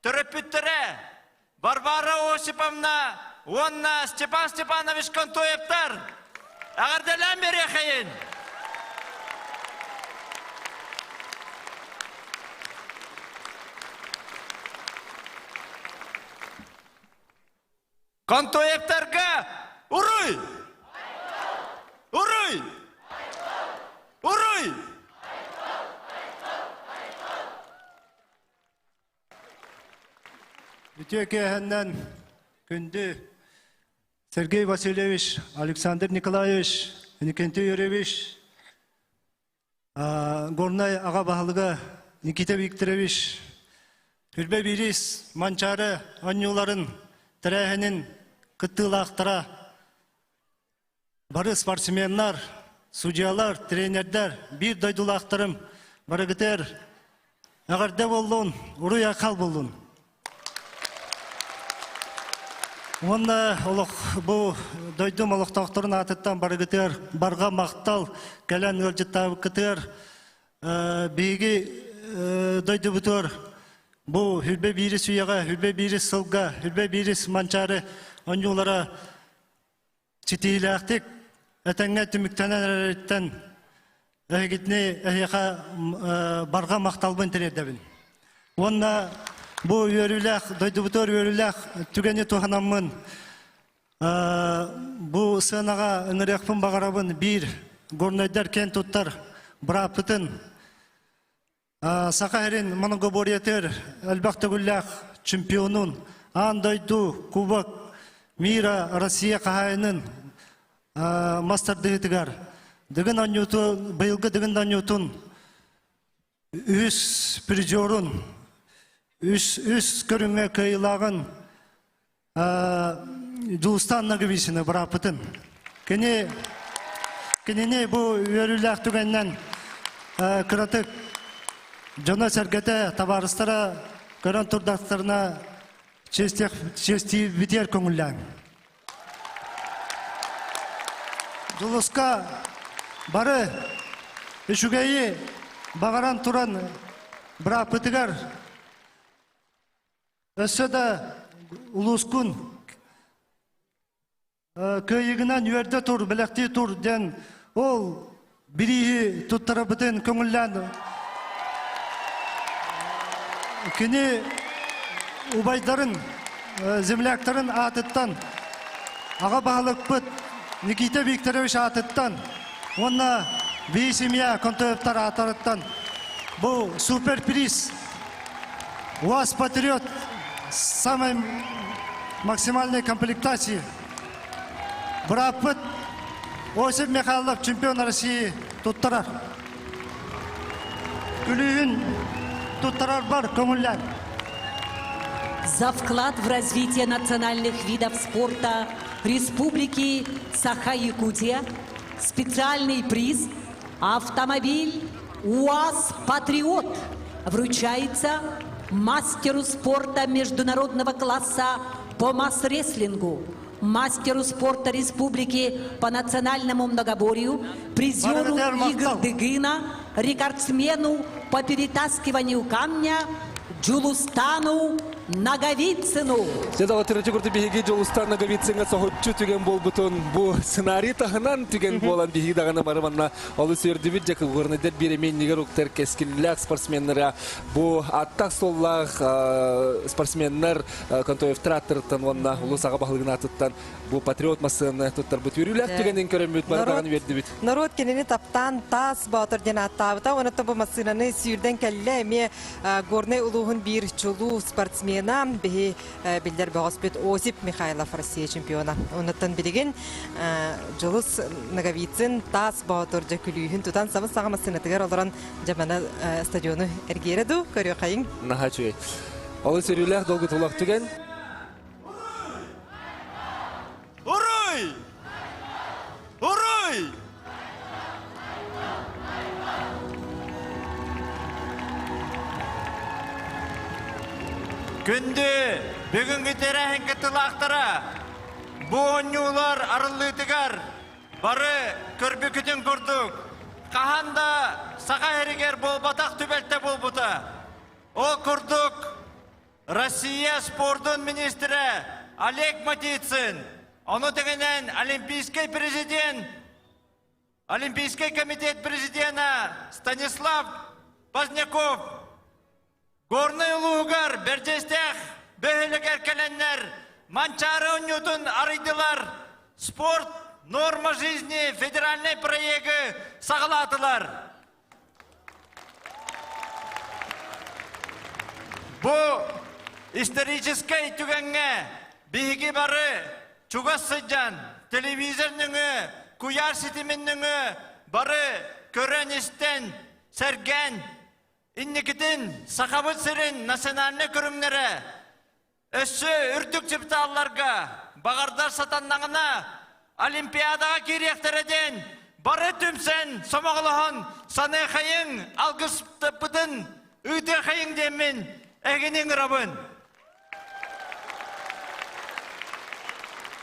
[SPEAKER 7] төрөппүттэрэ Варвара Осиповна уонна Степан Степанович Контоевтар эҕэрдэлээн биэриэхэйин! Контоевтарга уруй! Уруй! Уруй!
[SPEAKER 8] Үтүө киэһэннэн күндү Сергей Васильевич, Александр Николаевич, Иннокентий Юрьевич, Горнай аҕа баһылыга Никита Викторович, Хүрбэ Биирис Манчаары оонньууларын тэрээһинин кыттыылаахтара, бары спортсменнар, судьялар, тренердэр, биир дойдулаахтарым барыгытыгар эҕэрдэ буоллун, уруй-айхал буоллун. Уонна олох бу дойдум олохтоохторун аатыттан барыгытыгар барҕа махтал кэлэн ыалдьыттаабыккытыгар биһиги дойдубутугар бу хүрбэ биирис үйэҕэ, хүрбэ биирис сылга, хүрбэ биирис Манчаары оонньуулара ситиһиилээхтик этэҥҥэ түмүктэнэн эрэриттэн эһигитини эһиэхэ барҕа махталбын тириэрдэбин. Уонна бу үөрүүлээх, дойдубутугар үөрүүлээх түгэни туһанаммын. Бу сыанаҕа ыҥырыахпын баҕарабын биир горнайдар киэн туттар бырааппытын Саха сирин многоборьетыгар элбэх төгүллээх чемпионун, аан дойду Кубок мира Россия хаһаайынын мас тардыһыытыгар Дыгын оонньуутун, быйылгы Дыгын оонньуутун үһүс призерун, үс, үс көрүҥҥэ кыайыылааҕын Дьулустаан Ноговицыны бырааппытын. Кини кинини бу үөрүүлээх түгэнинэн кыратык дьоно-сэргэтэ, табаарыстара көрөн турдахтарына чиэстиибитигэр көҥүллээҥ. Дьулуска бары үчүгэйи баҕаран туран бырааппытыгар Өссө да улуускун кыайыгынан үөрдэ тур, бэлэхтии тур диэн ол бирииһи туттарабытын көҥүллээн кини убайдарын, земляктарын аатыттан аҕа баһылыкпыт Никита Викторович аатыттан уонна бии семья Контоевтар аатарыттан бу суперприз УАЗ Патриот самой максимальной комплектации. Бырааппыт Осип Михайлов чемпион России туттарар. Күлүүһүн туттарар бар көҥүллээн.
[SPEAKER 3] За вклад в развитие национальных видов спорта Республики Саха-Якутия специальный приз «Автомобиль УАЗ «Патриот» вручается мастеру спорта международного класса по масс-рестлингу, мастеру спорта республики по национальному многоборью, призеру игр Дыгына, рекордсмену по перетаскиванию камня Джулустану Наговицыну.
[SPEAKER 2] Дьэ төрөтү курдук биһиги Дьулустан Наговицыҥа соһуччу түгэн буолбутун бу сценарий таһынан түгэн буолан биһиги даҕаны бары манна олус үөрдүбүт дьэ кылгырныйдар биэрэми уктар кэскиллээх спортсменнара бу аттах суоллаах спортсменнар Контоевтар аттарыттан уонна улус аҕа баһылыгын аатыттан бу патриот массыынаны туттарбыт үөрүүлээх түгэнин көрөммүт бары даҕаны үөрдүбүт.
[SPEAKER 1] Норуот кинини таптаан таас боотур диэн ааттаабыта. Онон бу массыынаны сүүрдэн кэллэ эмиэ Горнай улууһун биир чулуу спортсмена, биһи биллэр бөҕөспүт Осип Михайлов Россия чемпиона. Онуттан билигин Дьулус Ноговицын таас боотур дьэ күлүүһүн тутан сабыс саҕа массыынатыгар олорон дьамана стадиону эргиэрэ дуу көрүөхайыҥ.
[SPEAKER 2] Наһаа үчүгэй. Олус үөрүүлээх долгутуулаах түгэн.
[SPEAKER 7] Уруй! Уруй! Күндү бүгүҥҥү тэрээһин кыттыылаахтара, бу оонньуулар арыллыытыгар бары көрбүкүтүн курдук, хаһан да Саха сиригэр буолбатах түбэлтэ буолбута. Ол курдук Россия спордун министрэ Олег Матицын, ону тэҥинэн Олимпийский президент, Олимпийский комитет президена Станислав Поздняков Горнай улууһугар Бэрдьиэстээх бөһүөлэгэр кэлэннэр Манчаары оонньуутун арыйдылар, спорт норма жизни федеральнай проегы саҕалаатылар. Бу историческай түгэҥҥэ биһиги бары чугас сылдьан телевизор нөҥүө, куйаар ситимин нөҥүө бары көрөн-истэн, сэргээн, инникитин Сахабыт сирин национальнай көрүҥнэрэ Өссө үрдүк чыпчаалларга баҕардар сатаннаҕына Олимпиадаҕа киириэхтэрэ диэн бары түмсэн сомоҕолоһон саныахайыҥ, алгыспытын ыытыахайыҥ диэммин эһигини ыҥырабын.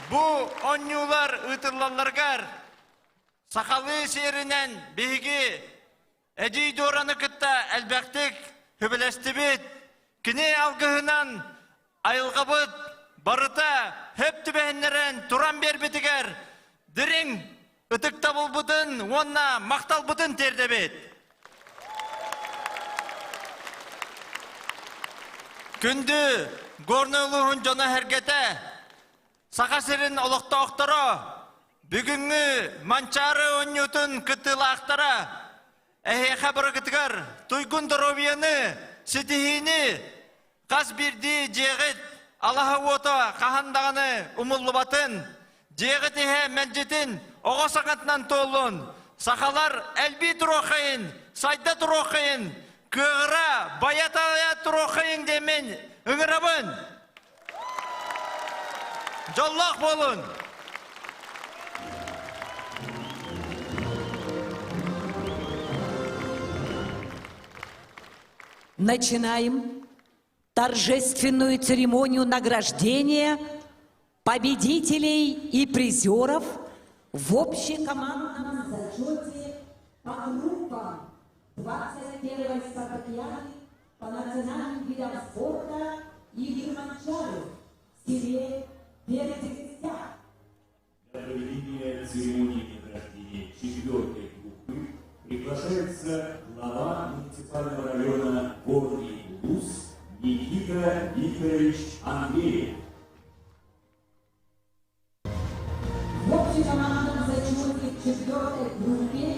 [SPEAKER 7] Бу оонньуулар ыытыллалларыгар сахалыы сиэринэн биһиги Эдьиий Дораны кытта элбэхтик сөбүлэстибит. Кини алгыһынан айылҕабыт барыта хөп түбэһиннэрэн туран биэрбитигэр дириҥ ытыктабылбытын уонна махталбытын тиэрдэбит. Күндү Горнай улууһун дьоно-сэргэтэ! Саха сирин олохтоохторо, бүгүҥҥү Манчаары оонньуутун кыттыылаахтара, эһиэхэ барыгытыгар туйгун доруобуйаны, ситиһиини, хас биирдии дьиэҕит алаһа уота хаһан даҕаны умуллубатын, дьиэҕит иһэ мэлдьитин оҕо саҥатынан туоллун, сахалар элбии туруоххайын, сайда туруоххайын, кыаҕыра, байа-тайа туруоххайын диэммин ыҥырабын! Дьоллоох буолун!
[SPEAKER 3] Начинаем торжественную церемонию награждения победителей и призеров в общекомандном зачете по группам 21-й спартакиады по национальным видам спорта Игорь Манчаров в селе Бердикстях.
[SPEAKER 4] Для проведения церемонии награждения четвертой группы приглашается глава муниципального района Горный Улус Никита Викторович Андреев.
[SPEAKER 3] В общекомандном зачете в четвертой группе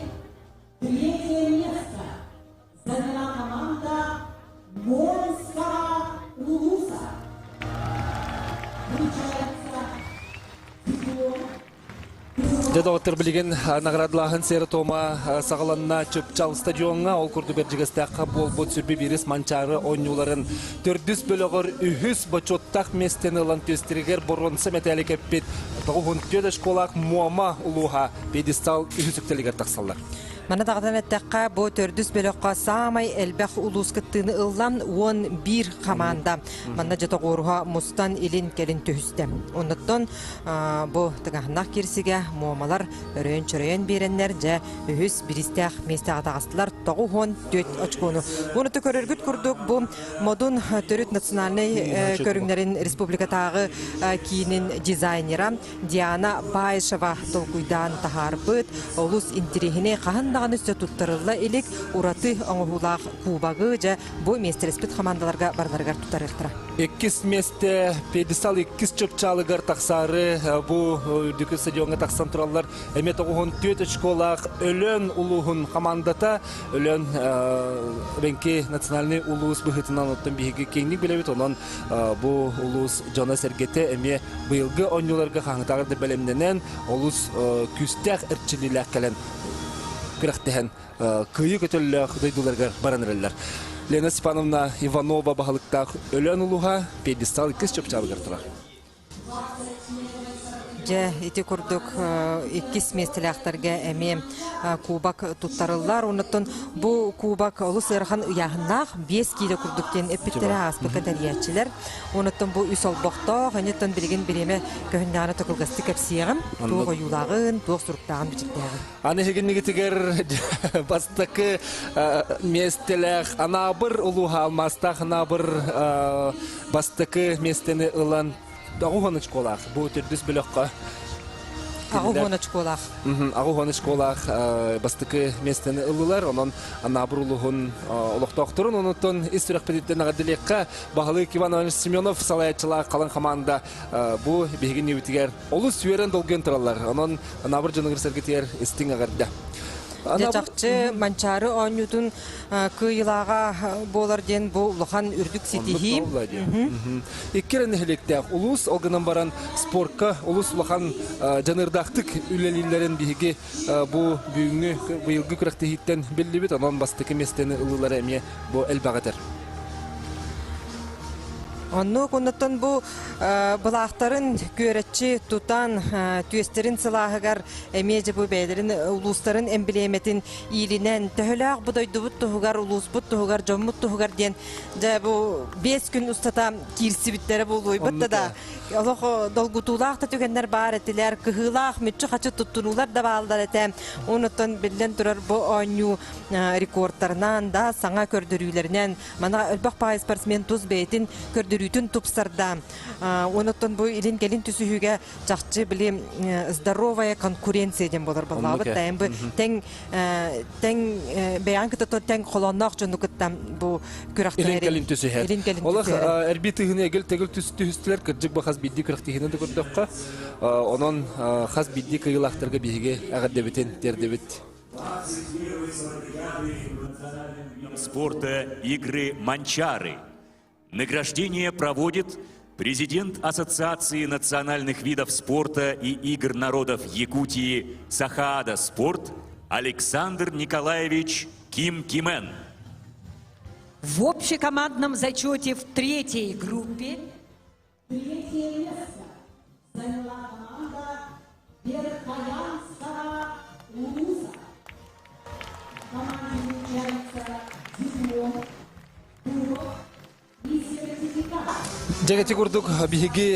[SPEAKER 3] третье место заняла команда Монского Улуса. Вручается диплом
[SPEAKER 2] Дьэ доҕоттор билигин наградалааһын сиэрэ-туома саҕаланна Чыпчал стадиоҥҥа ол курдук Бэрдьигэстээххэ буолбут сүрбү биирис Манчаары оонньууларын төрдүс бөлөҕөр үһүс бочуоттаах миэстэни ылан түөстэригэр боруонса мэтээли кэппит 94 очколаах Муома улууһа пьедестал үһүс үктэлигэр тахсаллар.
[SPEAKER 1] Манна даҕатан эттэххэ, бу төрдүс бөлөххө саамай элбэх улуус кыттыыны ылла 11 хамаанда. Манна дьэ мустан илин-кэлин түһүстэ. Оннуттан бу тыҥаһыннаах киирсигэ муомалар өрөйөн-чөрөйөн биэрэннэр дьэ үһүс бириистээх миэстэҕэ таҕыстылар 94 очкону. Уонна көрөргүт курдук бу Модун төрүт национальнай көрүҥнэрин республикатааҕы киинин дизайнера Диана Баишева толкуйдаан таһаарбыт олус интириэһинэй хаһан даҕаны өссө туттарылла илик ураты оҥоһуулаах кубогы дьэ бу миэстэлэспит хамаандаларга барыларыгар туттарыахтара.
[SPEAKER 2] Иккис миэстэ пьедестал иккис чыпчаалыгар тахсаары бу үрдүкү стадиоҥҥа тахсан тураллар. Эмиэ 94 очколаах Өлөөн улууһун хамаандата Өлөөн Эбэҥки национальнай улуус быһыытынан оттон биһиги киэҥник билэбит. Онон бу улуус дьоно-сэргэтэ эмиэ быйылгы оонньууларга хаһыҥтааҕар да бэлэмнэнэн олус күүстээх эрчиллиилээх кэлэн күрэхтэһэн кыайыы көтөллөөх дойдуларыгар баран эрэллэр. Лена Степановна Иванова баһылыктаах Өлөөн улууһа пьедестал иккис чыпчаалыгар турар.
[SPEAKER 1] Дьэ, ити курдук иккис миэстэлээхтэргэ эмиэ кубок туттарыллар. Оннуттан бу кубок олус ыарахан ыйааһыннаах, 5 киилэ курдук диэн эппиттэрэ ааспыкка тэрийээччилэр. Онуттан бу үс олбохтоох, энниттэн билигин бириэмэ көһүннэҕинэ токулгасты кэпсиэҕим. Туох ойуулааҕын, туох суруктааҕын бичиктээҕин.
[SPEAKER 2] Аны эһигиннигитигэр бастакы миэстэлээх Анаабыр улууһа алмаастаах Анаабыр бастакы миэстэни ылан 90 очколаах бу төрдүс бөлөххө
[SPEAKER 1] 90 очколаах.
[SPEAKER 2] 90 очколаах бастакы миэстэни ыллылар. Онон Анаабыр улууһун олохтоохторун онуттан ис сүрэхпититтэн эҕэрдэлиэххэ баһылык Иван Иванович Семенов салайааччылаах халыҥ хамаанда бу биһиги иннибитигэр олус үөрэн долгуйан тураллар. Онон Анаабыр дьонугар сэргитигэр истиҥ эҕэрдэ.
[SPEAKER 1] Дьэ чахчы Манчаары оонньуутун кыайыылааҕа буолар диэн бу улахан үрдүк ситиһии.
[SPEAKER 2] Икки эрэ нэһилиэктээх улуус, ол гынан баран спортка олус улахан дьаныардаахтык үлэлииллэрин биһиги бу бүгүҥҥү быйылгы күрэхтэһииттэн биллибит, онон бастакы миэстэни ылыылара эмиэ бу элбэх этэр.
[SPEAKER 1] Оннук оннуттан бу былаахтарын күөрэччи тутан түөстэрин сылааһыгар эмиэ дьэ бу бэйэлэрин улуустарын эмблемэтин иилинэн төһөлөөх бу дойдубут туһугар улууспут туһугар дьоммут туһугар диэн дьэ бу 5 күн устата киирсибиттэрэ буолуойбут да да олох долгутуулаах да түгэннэр баар этилэр кыһыылаах мүччү-хачы туттунуулар да бааллар этэ онуттан биллэн турар бу оонньуу рекордтарынан да саҥа көрдөрүүлэринэн Мана элбэх баай спортсмен тус бэйэтин көрдөрүүтүн тупсарда. Онуттан бу илин-кэлин түсүһүүгэ чахчы били здоровая конкуренция диэн болар боллаабыт. Тайын бу тең тең бэйэҕин кытта тең холонноох дьону кытта бу күрэхтэһэр.
[SPEAKER 2] Илин-кэлин түсүһэр. Олох эрби тыһыны эгил-тэгил түһүстүлэр кырдьык бу хас Хас биирдии күрэхтэһиини да көрдөххө, онон хас биирдии кыайыылаахтарга биһиги эҕэрдэбитин тиэрдэбит.
[SPEAKER 4] Спорта игры «Манчары». Награждение проводит президент Ассоциации национальных видов спорта и игр народов Якутии Сахаада Спорт Александр Николаевич Ким Кимен.
[SPEAKER 3] В общекомандном зачете в третьей группе третье место заняла команда Верхоянского Улуса. Команде вручается диплом, кубок
[SPEAKER 2] Дьэгэти курдук биһиги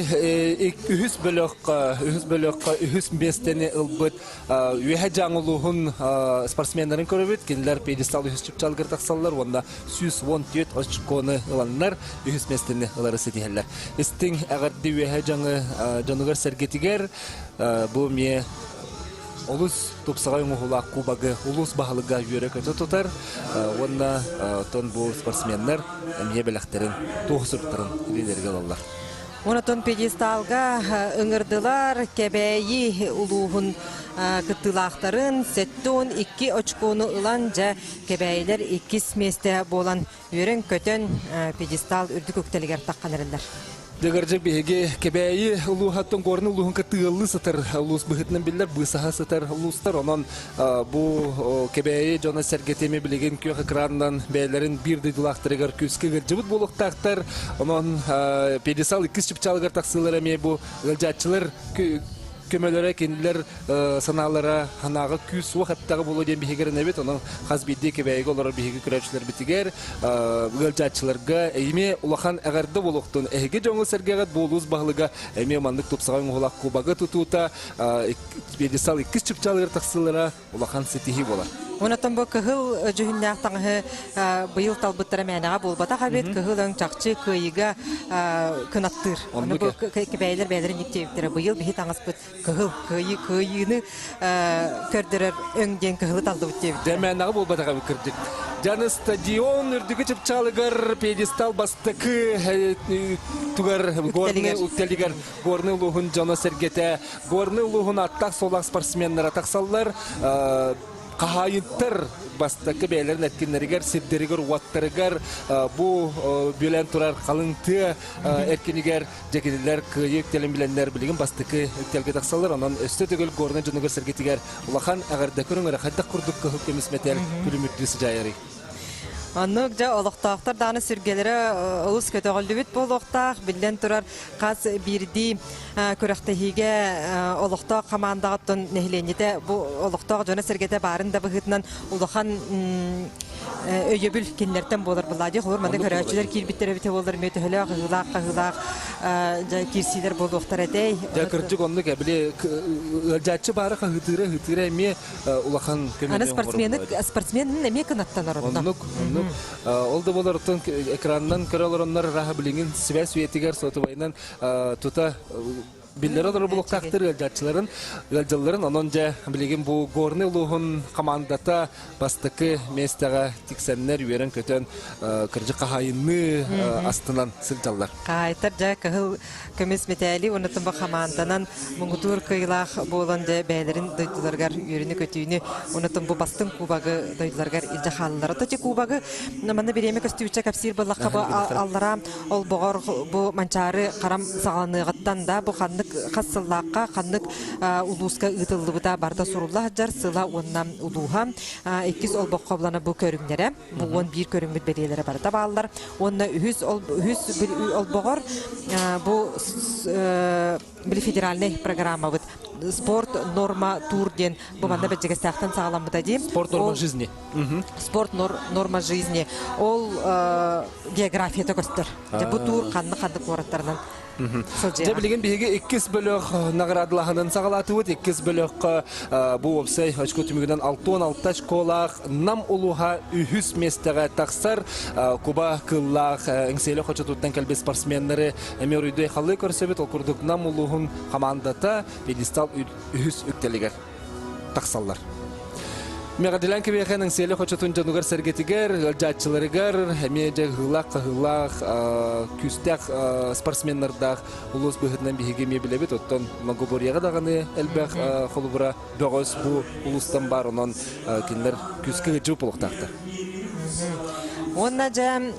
[SPEAKER 2] үһүс бөлөххө үһүс бөлөххө үһүс миэстэни ылбыт Үөһэ Дьааҥы улууһун спортсменнарын көрөбүт. Кинилэр пьедестал үһүс чыпчаалыгар тахсаллар уонна 114 очкону ыланнар үһүс миэстэни ылары ситиһэллэр. Истиҥ эҕэрдэ Үөһэ Дьаҥы дьонугар-сэргэтигэр бу эмиэ олус тупсаҕай оҥоһуулаах кубогы улуус баһылыга үөрэ-көтө тутар уонна оттон бу спортсменнар эмиэ бэлэхтэрин туох суруктарын илиилэригэр ылаллар.
[SPEAKER 1] Онотон пьедесталга ыҥырдылар Кэбээйи улууһун кыттыылаахтарын 72 очкону ылан дьэ Кэбээйилэр иккис миэстэ буолан үөрэн-көтөн пьедестал үрдүк үктэлигэр таххан эрэллэр.
[SPEAKER 2] Дьыгырдьык биһиги Кэбээйи улууһаттан Горный улууһун кытта ыаллыы сытар улуус быһыытынан биллэр быысаһа сытар улуустар. Онон бу Кэбээйи дьоно-сэргэтэ эмиэ билигин күөх экранынан бэйэлэрин биир дойдулаахтарыгар күүскэ ыалдьыбыт буолуохтаахтар. Онон пьедестал иккис чыпчаалыгар тахсыылар эмиэ бу ыалдьааччылар көмөлөрө кинилэр санаалара санааҕа күүс суох эттэҕэ буолуо диэн биһиги эрэнэбит. Онон хас биирдии Кэбээйигэ олорор биһиги көрөөччүлэрбитигэр, ыалдьааччыларга эмиэ улахан эҕэрдэ буолуохтун. Эһиги дьоҥҥут-сэргэҕит бу улуус баһылыга эмиэ маннык тупсаҕай оҥоһуулаах кубогы тутуута пьедестал иккис чыпчаалыгар тахсыылара улахан ситиһии буолар.
[SPEAKER 1] Онотон бу кыһыл дьүһүннээх таҥаһы быйыл талбыттара мээнэҕэ буолбатах эбит. Кыһыл өҥ чахчы кыайыыга кынаттыыр. Ону бу кэбээйилэр бэйэлэрин диэбиттэрэ. Быйыл биһи таҥаспыт кыһыл кыайыы кыайыыны көрдөрөр өҥ диэн кыһылы таллыбыт диэбиттэрэ.
[SPEAKER 2] Мээнэҕэ буолбатах эбит кырдьык. Дьаны стадион үрдүкү чыпчаалыгар пьедестал бастакы тугар горный үктэлигэр Горный улууһун дьоно-сэргэтэ, Горный улууһун аттаах-суолаах спортсменнара тахсаллар. Хаһаайыттар бастакы бэйэлэрин эркиннэригэр, сирдэригэр-уоттарыгар бу бүөлээн турар халыҥ тыа эркинигэр дьэ кинилэр кыайыы үктэлин билэннэр билигин бастакы үктэлгэ тахсаллар. Онон өссө төгүл Горнай дьонугар-сэргэтигэр улахан эҕэрдэ көрүҥ эрэ хайдах курдук кыһыл көмүс мэтээл күлүмүрдүү сыдьаайарый.
[SPEAKER 1] Оннук дьэ олохтоохтор даҕаны сүргэлэрэ олус көтөҕүллүбүт буолуохтаах. Биллэн турар, хас биирдии күрэхтэһиигэ олохтоох хамаандаҕыттан нэһилиэнньэтэ бу олохтоох дьоно-сэргэтэ баарын да быһыытынан улахан өйөбүл кинилэртэн буолар буоллаа дии. Холобур, манна көрөөччүлэр киирбиттэр эбитэ буоллар эмиэ төһөлөөх ыһыылаах-хаһыылаах дьэ киирсиилэр буолуохтар этэй.
[SPEAKER 2] Дьэ кырдьык оннук били ыалдьааччы баара хаһыытыыра ыһыытыыра эмиэ улахан көмөнү
[SPEAKER 1] Аны спортсмены спортсменин эмиэ кынаттанар онно.
[SPEAKER 2] Оннук, оннук. Ол да буолар оттон экранынан көрө олороннор раха билигин связь үйэтигэр сотовайынан тута биллэр олорор булуктаахтар ыалдьааччыларын ыалдьалларын онон дьэ билигин бу Горный улууһун командата бастакы миэстэҕэ тиксэннэр үөрэн-көтөн кырдьык хаһаайынныы астынан сылдьаллар.
[SPEAKER 1] Хаһаайыттар дьэ кыһыл көмүс мэтээли уонна бу хамаанданан муҥутуур кыайыылаах буолан дьэ бэйэлэрин дойдуларыгар үөрүүнү-көтүүнү уонна бу бастыҥ кубогы дойдуларыгар илдьэ хааллылар. Ото кубогы манна бириэмэ көстүүччэ кэпсиир буоллахха бу аллараа олбоҕор бу Манчаары харам саҕаланыаҕыттан да бу ханнык хас сыллаахха ханнык улууска ыытыллыбыта барыта сурулла сылдьар сыла уонна улууһа иккис олбоххо булана бу көрүҥнэрэ бу 11 көрүҥмүт бэлиэлэрэ барыта бааллар Уонна үһүс үһүс олбоҕор бу били федеральный программабыт спорт норма тур диэн бу манна бэрдьигэстээхтэн саҕаламмыта дии.
[SPEAKER 2] Спорт норма жизни.
[SPEAKER 1] Спорт норма жизни. Ол географията көстөр. Бу тур ханнык-ханнык куораттарынан
[SPEAKER 2] Дьэ билигин биһиги иккис бөлөх наҕараадалаһынын саҕалаатыбыт. Иккис бөлөххө бу уопсай очко түмүгүнэн 66 очколаах Нам улууһа үһүс миэстэҕэ тахсар. Куба кыллаах Эҥсиэли хочотуттан кэлбит спортсменнары эмиэ уруйдуй халыы көрсөбүт. Ол курдук Нам улууһун хамаандата пьедестал үһүс үктэлигэр тахсаллар. Мэҕэдилээн кэбиэхэн Эҥсиэли хочотун дьонугар сэргэтигэр, ыалдьааччыларыгар эмиэ дьэ ыһыылаах-хаһыылаах, күүстээх спортсменнардаах улуус быһыытынан биһиги эмиэ билэбит. Оттон Многоборьеҕа даҕаны элбэх холобура бөҕөс бу улуустан баар, онон кинилэр күүскэ ыдьыы буолуохтаахтар.
[SPEAKER 1] Уонна дьэ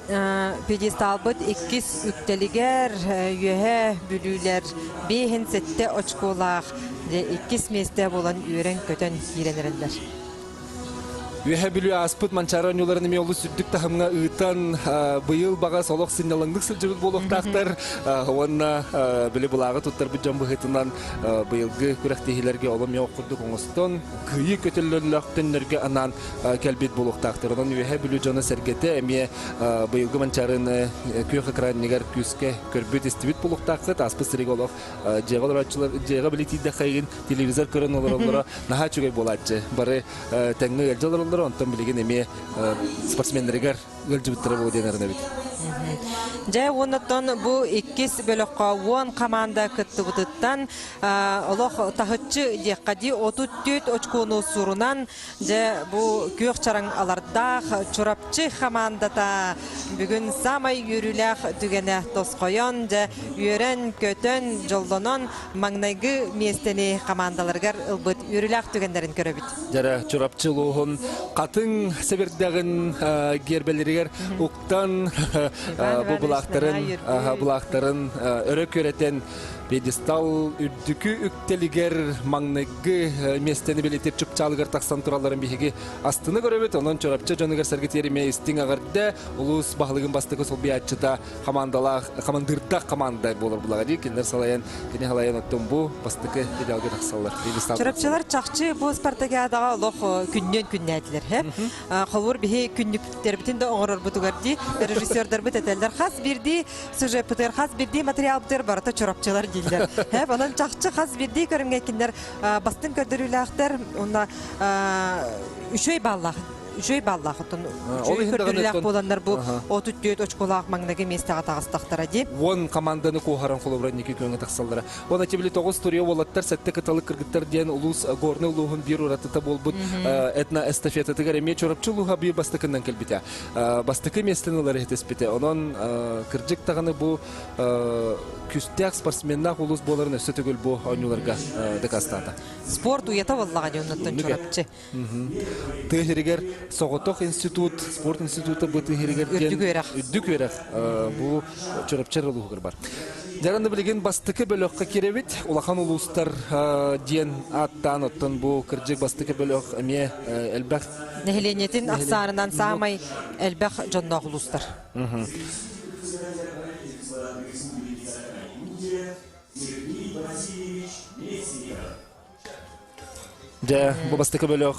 [SPEAKER 1] пьедесталбыт иккис үктэлигэр үөһээ бүлүүлэр биэһин сэттэ очколаах дьэ иккис миэстэ буолан үөрэн-көтөн киирэн эрэллэр.
[SPEAKER 2] Үөһэ Бүлүү ааспыт Манчаары оонньууларын эмиэ олус үрдүк таһымҥа ыытан, быйыл баҕас олох сынньалаҥнык сылдьыбыт буолуохтаахтар. Уонна били былааҕы туттарбыт дьон быһыытынан быйылгы күрэхтэһиилэргэ олом ох курдук оҥостон, кыайыы көтөллөллөөх төннөргө анаан кэлбит буолуохтаахтар. Онон Үөһэ Бүлүү дьоно-сэргэтэ эмиэ быйылгы Манчаарыны күөх экранныгар күүскэ көрбүт-истибит буолуохтааххыт. Ааспыт сиригэ олох дьиэҕэ олорооччулар дьиэҕэ били тиийдэххэ телевизор көрөн олороллоро наһаа үчүгэй буолааччы. Бары тэҥҥэ ыалдьа олороллоро, онтон билигин эмиэ спортсменнарыгар ыалдьыбыттара буолуо диэн эрэнэбит.
[SPEAKER 1] Дьэ, уоннаттан бу иккис бөлөххө 10 команда кыттыбытыттан олох таһыччы диэххэ дии 34 очкону сурунан Дьэ, бу күөх чараҥ алардаах Чурапчы хамаандата бүгүн саамай үөрүүлээх түгэнэ тосхойон, дьэ, үөрэн-көтөн, дьоллонон маҥнайгы миэстэни хамаандаларыгар ылбыт үөрүүлээх түгэннэрин көрөбүт.
[SPEAKER 2] Дьэрэ, Чурапчы улууһун хатыҥ сэбирдэҕин гиэрбэлэригэр уктан бу былаахтарын, былаахтарын өрө күөрэтэн Пьедестал үрдүкү үктэлигэр маҥнайгы миэстэни бэлиэтиир чыпчаалыгар тахсан туралларын биһиги астына көрөбүт. Онон Чурапчы дьонугар сэргэтиэр эмиэ истиҥ эҕэрдэ. Улуус баһылыгын бастакы солбуйааччыта хамаандалаах, хамандыырдаах команда буолар булаҕа дии. Кинилэр салайан, кини салайан оттон бу бастакы идеалга тахсаллар.
[SPEAKER 1] Чурапчылар чахчы бу спартакиадаҕа олох күннүөн күннээтилэр. Холобур биһи күннүктэрбитин да оҥорорбутугар дии режиссердарбыт этэллэр хас биирдии сюжеппытыгар хас биирдии материалбытыгар барыта чурапчылар дииллэр. Һэ, онон чахчы хас биирдии көрүҥҥэ кинилэр бастыҥ көрдөрүүлээхтэр уонна үчүгэй бааллаах үчүгэй бааллаах оттон үчүгэй көрдөрүүлээх буоланнар бу 34 очколаах маҥнайгы миэстэҕэ таҕыстахтара дии.
[SPEAKER 2] Уон команданы куоһаран холобура инники күөҥҥэ тахсаллара. Уонна били тоҕус турио уолаттар, сэттэ кыталык кыргыттар диэн улуус Горнай улууһун биир уратыта буолбут этно-эстафетатыгар эмиэ Чурапчы улууһа биир бастакыннан кэлбитэ. Бастакы миэстэни ылар иһитиспитэ. Онон кырдьык даҕаны бу күүстээх спортсменнаах улуус буоларын өссө төгүл бу оонньууларга дакаастаата.
[SPEAKER 1] Спорт уйата буоллаҕа дии оннуттан Чурапчы.
[SPEAKER 2] Тыа сиригэр соҕотох институт, спорт института бу тыа сиригэр
[SPEAKER 1] Үрдүк үөрэх.
[SPEAKER 2] Үрдүк үөрэх бу Чурапчы улууһугар бар. Дьаранда билигин бастакы бөлөххө киирэбит. Улахан улуустар диэн ааттаан оттон бу кырдьык бастакы бөлөх эмиэ элбэх
[SPEAKER 1] Нэһилиэнньэтин ахсаанынан саамай элбэх дьонноох улуустар.
[SPEAKER 2] Дьэ, бу бастакы бөлөх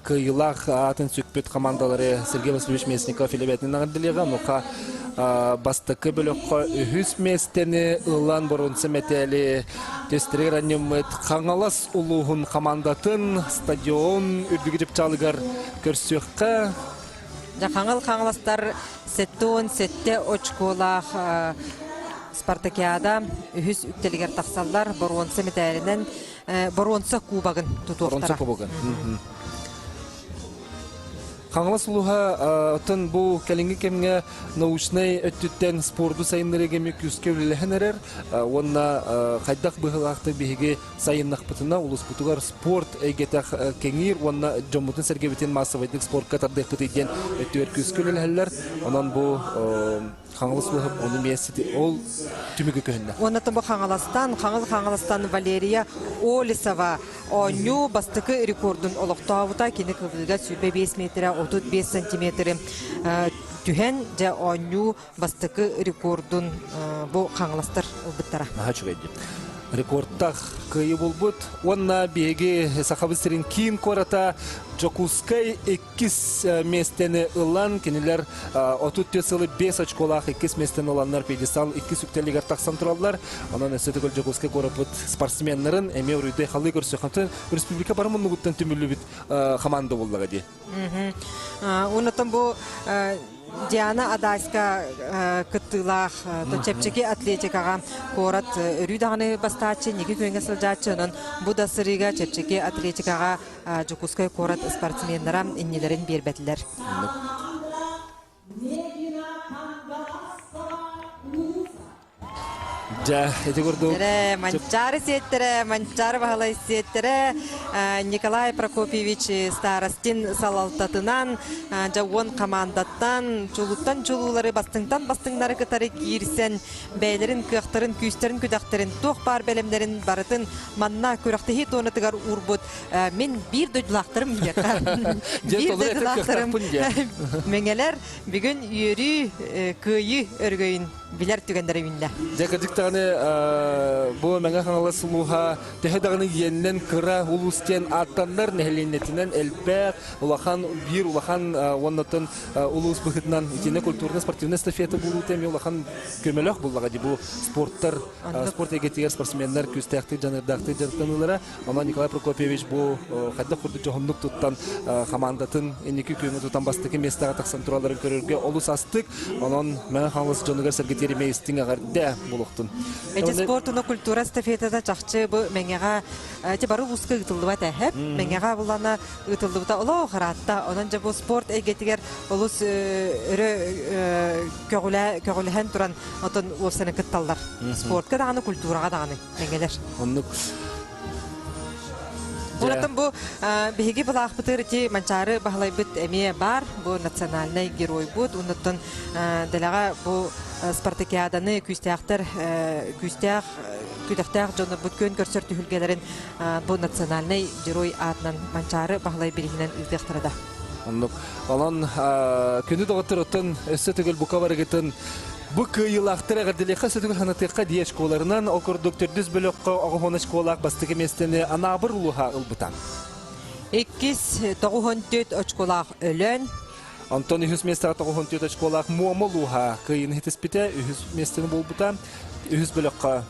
[SPEAKER 2] кыайыылаах аатын сүкпүт командалары Сергей Васильевич Местников илэбэтин наҕардылыаҕа. Онуоха бастакы бөлөххө үһүс миэстэни ылан боруонса мэтээли Тестеригэр анньыммыт Хаҥалас улууһун хамаандатын стадион үрдүгү чыпчаалыгар көрсүөххэ.
[SPEAKER 1] Дьэ, Хаҥал Хаҥаластар 77 очколаах спартакиада үһүс үктэлигэр тахсаллар. Боруонса мэтээлинэн боруонса кубогын тутуохтара.
[SPEAKER 2] Боруонса кубогын. Хаҥалас улууһа оттон бу кэлиҥҥи кэмҥэ научнай өттүттэн спорду сайыннарыыга эмиэ күүскэ үлэлэһэн эрэр уонна хайдах быһыылаахтык биһиги сайыннахпытына улууспутугар спорт эйгэтэ кэҥиир уонна дьоммутун-сэргэбитин маассабайдык спортка тардыахпытый диэн өттүгэр күүскэ үлэлэһэллэр. Онон бу Хаҥалас улууһа ону эмиэ ол түмүгү көһүннэ.
[SPEAKER 1] Уонна бу Хаҥаластан, Хаҥыл Хаҥаластан Валерия Олесова оонньуу бастакы рекордун олохтообута. Кини кылыыга 25 метрэ 35 сантиметры түһэн, дьэ оонньуу бастакы рекордун бу хаҥаластар ылбыттара.
[SPEAKER 2] Наһаа үчүгэй дии. Рекордтаах кыайыы булбут. Уонна биһиги Сахабыт сирин киин куората Дьокуускай иккис миэстэни ылан, кинилэр 34 сылы 5 очколаах иккис миэстэни ыланнар пьедестал иккис үктэлигэр тахсан тураллар. Онон өссө төгүл Дьокуускай куораппыт спортсменнарын эмиэ уруйдай халыы көрсөхөтүн республика бары муннугуттан түмүллүбүт команда буллаҕа дии.
[SPEAKER 1] Оннотон бу Диана Адаська кыттыылаах чэпчэки атлетикаҕа куорат өрүү даҕаны бастааччы, инники күөҥҥэ сылдьааччы, онон бу да сырыыга чэпчэки атлетикаҕа Дьокуускай куорат спортсменнара иннилэрин биэрбэтилэр.
[SPEAKER 2] Дьэ, ити курдук.
[SPEAKER 1] Эрэ, Манчаары сиэттэрэ, Манчаары Баһылай сиэттэрэ Николай Прокопьевич Старостин салалтатынан дьэ уон хамаандаттан чулууттан чулуулары бастыҥтан бастыҥнары кытары киирсэн бэйэлэрин кыахтарын, күүстэрин, күдэхтэрин, туох баар бэлэмнэрин барытын манна күрэхтэһии туонатыгар уурбут мин биир дойдулаахтарым диэххэ. Биир дойдулаахтарым мэҥэлэр бүгүн үөрүү, кыайыы өрөгөйүн билэр түгэннэрэ үүннэ.
[SPEAKER 2] Дьэ, кырдьык даҕаны бу Мэҥэ Хаҥалас улууһа төһө даҕаны иэнинэн кыра улуус диэн ааттаннар, нэһилиэнньэтинэн элбэх, улахан, биир улахан уоннаттан улуус быһыытынан итиннэ культурно-спортивнай эстафета буолуута эмиэ улахан көмөлөөх буллаҕа дии бу спорттар, спорт эйгэтигэр спортсменнар күүстээхтик, дьаныардаахтык дьарыктаныылара. Онон Николай Прокопьевич бу хайдах курдук дьоһуннук туттан хамаандатын инники күөҥҥэ тутан бастакы миэстэҕэ тахсан туралларын көрөргө олус астык. Онон Мэҥэ Хаҥалас дьонугар сэргэтиэр эмиэ истиҥ эҕэрдэ буолуохтун.
[SPEAKER 1] Эти спорт уонна культура эстафетата чахчы бу Мэҥэҕэ эти бары улууска ыытыллыбат эһэп. Мэҥэҕэ булана ыытыллыбыта олох ыраатта. Онон дьэ бу спорт эйгэтигэр олус өрө көҕүлэһэн туран отон уопсаны кытталлар. Спортка даҕаны, культураҕа даҕаны. Мэҥэлэр.
[SPEAKER 2] Оннук.
[SPEAKER 1] Онтон бу биһиги былаахпытыгар ити Манчаары Баһылайбыт эмиэ баар. Бу национальнай геройбут. Оннуттан дэлэҕэ бу спартакиаданы күүстээхтэр күүстээх күтэхтээх дьоннорбут күөн көрсөр түһүлгэлэрин бу национальнай герой аатынан Манчаары Баһылай бириһинэн ыытыахтара да.
[SPEAKER 2] Оннук. Онон күнү доҕотторуттан өссө төгүл бука барыгытын Бу кыайыылаахтар эҕэрдэлиэххэ өссө санатыахха дии школарынан ол курдук төрдүс бөлөххө оҕоһуона школаах бастакы миэстэни Анаабыр улууһа ылбыта.
[SPEAKER 1] Иккис 94 очколаах Өлөөн.
[SPEAKER 2] Онтон үһүс миэстэҕэ 94 очколаах Муома улууһа кыайыыны ситиспитэ, үһүс миэстэни буолбута. Үһүс бөлөххө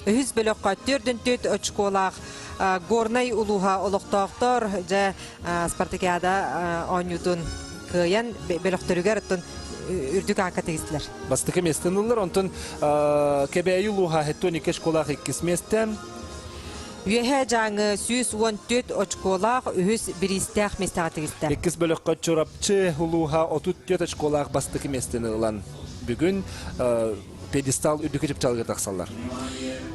[SPEAKER 1] Үһүс бөлөххө 44 очколаах Горнай улууһа олохтоохтор дьэ спартакиада оонньуутун кыайан бөлөхтөрүгэр оттон үрдүк аакка тигистилэр.
[SPEAKER 2] Бастакы миэстэни ыллар, онтон Кэбээйи улууһа 72 очколаах иккис миэстэ.
[SPEAKER 1] Үөһээ Дьааҥы 114 очколаах үһүс бириистээх миэстэҕэ тигистэ.
[SPEAKER 2] Иккис бөлөххө Чурапчы улууһа 34 очколаах бастакы миэстэни ылан бүгүн пьедестал үрдүкү чыпчаалыгар тахсаллар.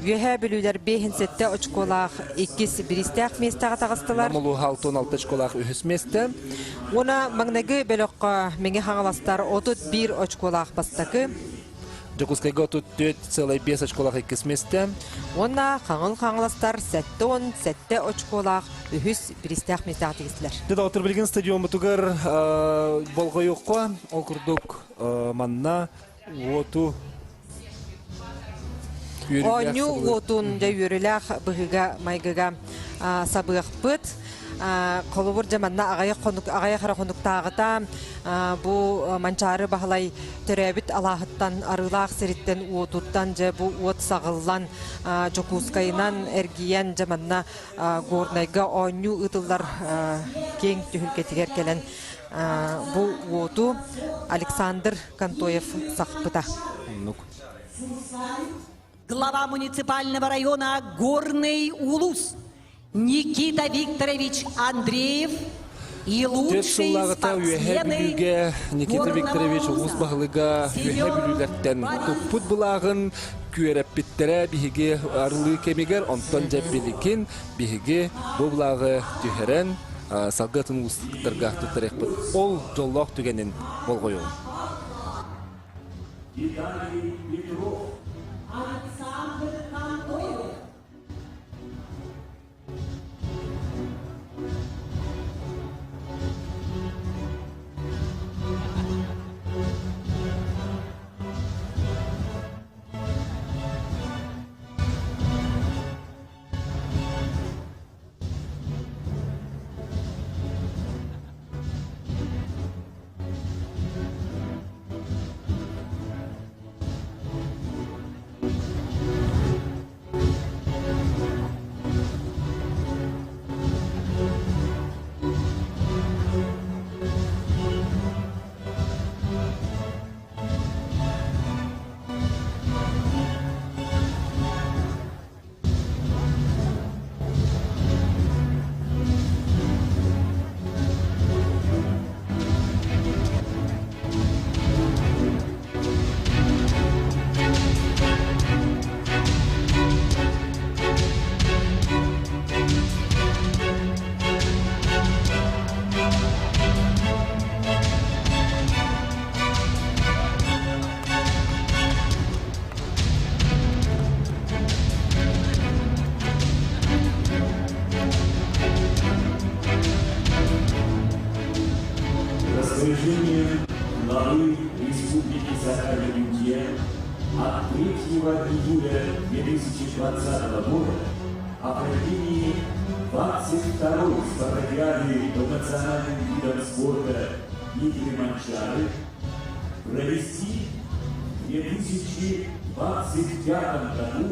[SPEAKER 1] Үөһээ Бүлүүлэр 57 очколаах иккис бириистээх миэстэҕэ таҕыстылар.
[SPEAKER 2] Нам улууһа 66 очколаах үһүс миэстэ.
[SPEAKER 1] Уона маҥнайгы бөлөххө Мэҥэ Хаҥаластар 31 очколаах бастакы.
[SPEAKER 2] Дьокуускайга 34,5 очколаах иккис миэстэ.
[SPEAKER 1] Уонна Хаҥыл Хаҥаластар 77 очколаах үһүс бириистээх миэстэҕэ тигистилэр.
[SPEAKER 2] Дьэ, билигин стадиоммутугар болҕойуохха, ол курдук манна уоту
[SPEAKER 1] Оонньуу уотун дьэ үөрүүлээх быһыыга-майгыга сабыахпыт. Холобур, дьэ манна аҕыйах хонук аҕыйах эрэ хонуктааҕыта бу Манчаары Баһылай төрөөбүт алааһыттан арыылаах сириттэн уотуттан дьэ бу уот саҕыллан Дьокуускайынан эргийэн дьэ манна Горнайга оонньуу ыытыллар киэҥ түһүлгэтигэр кэлэн Бу уоту Александр Контоев сахпыта.
[SPEAKER 2] Оннук.
[SPEAKER 3] Глава муниципального района Горный Улус Никита Викторович Андреев и
[SPEAKER 2] Төрт сыллааҕыта Үөһээ Бүлүүгэ Никита Викторович улуус баһылыга Үөһээ Бүлүүлэртэн туппут былааҕын күөрэппиттэрэ биһиги арылыы кэмигэр, онтон дьэ билигин биһиги бу былааҕы түһэрэн салгыы атын улуустарга туттарыахпыт. Ол дьоллоох түгэнин болҕойуоҕуҥ.
[SPEAKER 3] Александр Контоев.
[SPEAKER 4] июля 2020 года о проведении 22-й спартакиады по национальным видам спорта Игры Манчары провести в 2025 году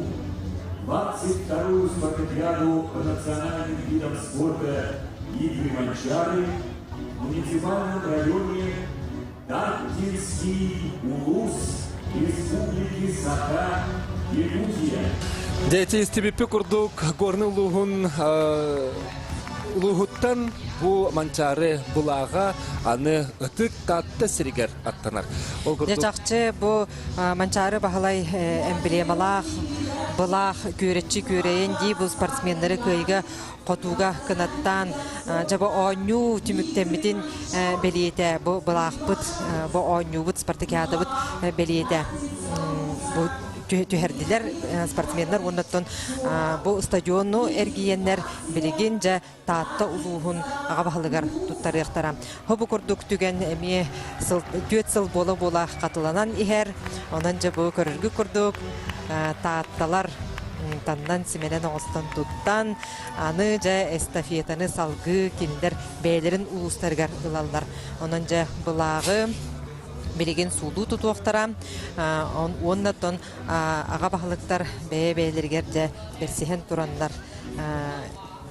[SPEAKER 4] 22-ю спартакиаду по национальным видам спорта Игры Манчары в муниципальном районе Таттинский Улус Республики Саха, Якутия.
[SPEAKER 2] Дети истибиппи курдук горны улуһун улуһуттан бу Манчаары былааҕа аны ытык Таатта сиригэр аттанар. Ол
[SPEAKER 1] Дьэ
[SPEAKER 2] курдук
[SPEAKER 1] чахчы бу Манчаары Баһылай эмблемалаах былаах күөрэччи күөрэйэн дии бу спортсменнары кыайыга хотууга кынаттаан дьэ бу оонньуу түмүктэммитин бэлиэтэ бу былаахпыт бу оонньуубут спартакиадабыт бэлиэтэ бу түһэрдилэр спортсменнар уоннаттан бу стадиону эргийэннэр билигин дьэ Таатта улууһун аҕа баһылыгар туттарыахтара. Бу курдук түгэн эмиэ сыл, түөрт сыл буола-буола хатыланан иһэр. Онон дьэ бу көрөргү курдук Таатталар таннан симэнэн оҥостон туттан, аны дьэ эстафетаны салгыы кинилэр бэйэлэрин улуустарыгар ылаллар. Онон дьэ былааҕы билигин суулуу тутуохтара. Уонна оттон аҕа баһылыктар бэйэ-бэйэлэригэр дьэ бэрсиһэн тураннар